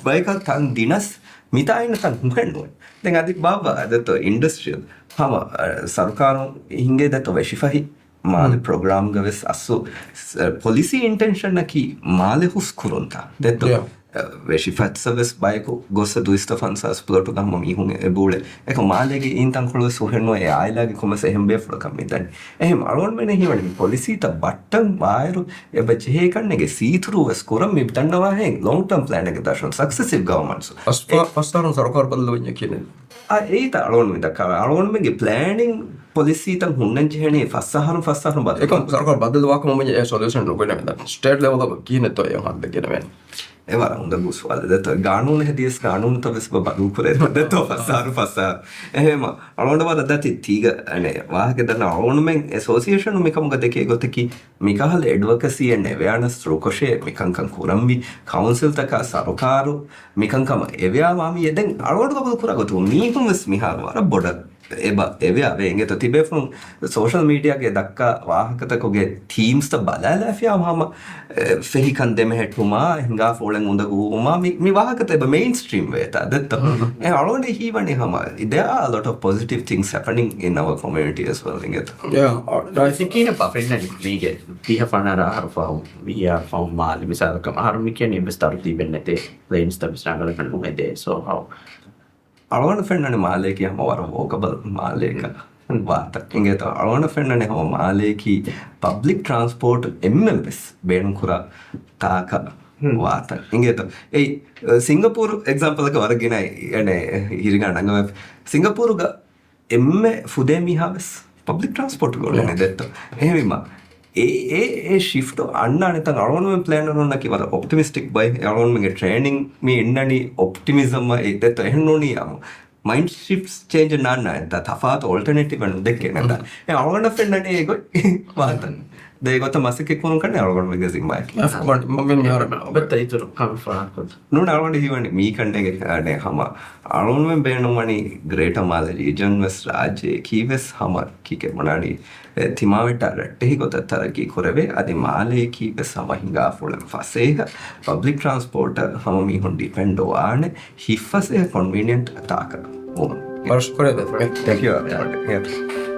ބަޔަކަށް ތަން ދިނަސް މިތާ އިންނަ ތަން ހުހެއް ނުވޭ. ދެން އަދި ބާއްވާ ދެއްތޯ އިންޑަސްޓްރިއަލް ހަމަ، އަ، ސަރުކާރުން ހިނގޭ ދެއްތޯ ވެށިފަހި މާލެ ޕްރޮގްރާމްގަ ވެސް އަސްލު ސް-، ޕޮލިސީ އިންޓެންޝަނަކީ މާލެ ހުސް ކުރުންތާ ދެއްތޯ؟ ވެށިފައްސަ ވެސް ބަޔަކު ގޮއްސަ ދުއިސައްތަ ފަންސާސް ޕްލޮޓުގަ ހަމަ މީހުން އެބޫޅެ. އެކަ މާލޭގެ އިން ތަންކޮޅު ވެސް ހުހެއްނުވޭ އެ އާއިލާގެ ކޮމެސް އެހެން ބޭފުޅަކަށް މިދަނީ. އެހެން އަޅުގަނޑުމެން ހީވަނީ މި ޕޮލިސީތައް ބައްޓަން ވާއިރު އެބަ ޖެހޭ ކަންނެގެ ސީތުރޫ ވެސް ކުރަން މި ދަންނަވާހެން ލޮންގް ޓާމް ޕްލޭނެއްގެ ދަށުން ސަކްސެސިވް ގަވަމަންޓްސް. ފަސް ފަ-، ފަސް އަހަރުން ސަރުކާރު ބަދަލުވެންޏެ ކިޔަނީ. އާ، އެއީތަ އަޅުގަނޑު މި ދައްކާ. އަޅުގަނޑުމެންގެ ޕްލޭނިން ޕޮލިސީތައް ހުންނަން ޖެހެނީ ފަސް އަހަރުން ފަސް އަހަރުން ބަދަލު. އެކަމް ސަރުކާރު ބަދަލުވާކަމަށް ވަންޏާ އެ ސޮލިއުޝަން ނުގެނެވޭ. ސްޓޭޓް ލެވަލް ކިހިނެއްތޯ އެ ހައްލެއް ގެނެވޭނެ. އެ ވަރަށް އުނދަގޫ ސުވާލެއް ދެއްތޯ. ގާނޫނު ހެދިޔަސް ގާނޫނުތައް ވެސް ބަ-، ބަދަލު ކުރޭ ދެއްތޯ ފަސް އަހަރު ފަސް އަހަރު. އެހެންމަ އަޅުގަނޑު ވަރަށް ދަތި ތީގަ އަނެ ވާހަކަ ދަންނަ އަޅުގަނޑުމެން އެސޯސިއޭޝަނު މިކަމުގަ ދެކޭ ގޮތަކީ މިކަހަލަ އެޑްވަކަސީ އެންޑް އެވެއާނަސް ދުރުކޮށޭ މިކަންކަން ކުރަންވީ. ކައުންސިލްތަކާ ސަރުކާރު މިކަންކަމަށް އެވެއާ ވާމީ އެދެން އަޅުގަނޑު ގަބޫލު ކުރާ ގޮތުން މީހުން ވެސް މިހާރު ވަރަށް ބޮޑަށް އެބަ އެވެއާ ވޭ އިނގޭތޯ. ތިބޭފުޅުން ސޯޝަލް މީޑިއާގެ ދައްކާ ވާހަކަތަކުގެ ތީމްސްތައް ބަލާލާފިޔާ ހަމަ، އެ، ފެހިކަން ދެމެހެއްޓުމާ، ހިނގާފަ އުޅެން އުނދަގޫވުމާ، މި، މި ވާހަކަތައް އެބަ މެއިންސްޓްރީމް ވޭތާ ދެއްތޯ. އެ އަޅުގަނޑު ހީވަނީ ހަމަ there are a lot of positive things happening in our community as well އިނގޭތޯ. އަޅުގަނޑު ފެންނަނީ މީގެ ދިހަ ފަނަރަ އަހަރު ފަހު، ވީހާ ފަހު މާލެ މިސާލަކަށް އަހަރު މި ކިޔަނީ ވެސް ތަރުތީބެއް ނެތޭ، ޕްލޭންސްތައް ވެސް ރަނގަޅަކަށް ނުހެދޭ. ސޯ ހައު އަޅުގަނޑަށް ފެންނަނީ މާލޭގެ ހަމަ ވަރަށް ވޯކަބަލް މާލޭގަ ވާތަން އިނގޭތޯ. އަޅުގަނޑަށް ފެންނަނީ ހަމަ މާލޭގެ ޕަބްލިކް ޓްރާންސްޕޯޓް އެންމެން ވެސް ބޭނުން ކުރާ ތާކަށް ވާތަން އިނގޭތޯ. އެއީ، ސިންގަޕޫރު އެގްޒާމްޕަލަކަށް ވަރަށް ގިނައި، އެނެ، ހިރިގާ ނަނގަވެ. ސިންގަޕޫރުގަ އެންމެ ފުދޭ މީހާ ވެސް ޕަބްލިކް ޓްރާންސްޕޯޓް ގޮޅެން ދެއްތޯ. އެހެންވީމަ، އެ، އެ، އެ ޝިފްޓް އަންނާނެ ތަން އަޅުގަނޑުމެން ޕްލޭނަރުންނަކީ ވަރަށް އޮޕްޓިމިސްޓިކް ބައި. އަޅުގަނޑުމެންގެ ޓްރޭނިން މި އިންނަނީ އޮޕްޓިމިޒަމް އެ ދެއްތޯ. އެހެން ނޫނީ އަމު މައިންޑް ޝިފްޓް ޗޭންޖް ނާންނާ އެއް ތަފާތު އޮލްޓަނޭޓިވް ނުދެއްކޭ ނަތާ. އެ އަޅުގަނޑަށް ފެންނަނީ އެގޮތް ވާތަން. ދޭ ގޮތަށް މަސައްކަތް ކުރުން ކަންނޭ އަޅުގަނޑުމެންގެ ޒިންމާއަކީ. އެ، އަ، އަ، އަ، އަ، އަ، އަ، އަ، އަ، އަ، އަ، އަ، އަ، އަ، އަ، އަ، އަ، އަ، އަ، ނޫން އަޅުގަނޑު ހީވަނީ މީ ކަންނޭނގެ، އަނެ، ހަމަ އަޅުގަނޑުމެން ބޭނުންވަނީ ގްރޭޓަ މާލެ ރީޖަން ވެސް ރާއްޖެއަކީ ވެސް ހަމަ ކީކޭ ބުނާނީ، އެ، ތިމާވެއްޓާ ރައްޓެހި ގޮތަށް ތަރައްގީ ކުރެވޭ. އަދި މާލެއަކީ ވެސް ހަމަ ހިނގާފަ އުޅެން ފަސޭހަ ޕަބްލިކް ޓްރާންސްޕޯޓަށް ހަމަ މީހުން ޑިޕެންޑް ވާނެ ހިތްފަސޭހަ ކޮންވީނިއަންޓް ތާކަށް ވުމުން. ވަރަށް ޝުކުރިއްޔާ. ތެންކް ޔޫ.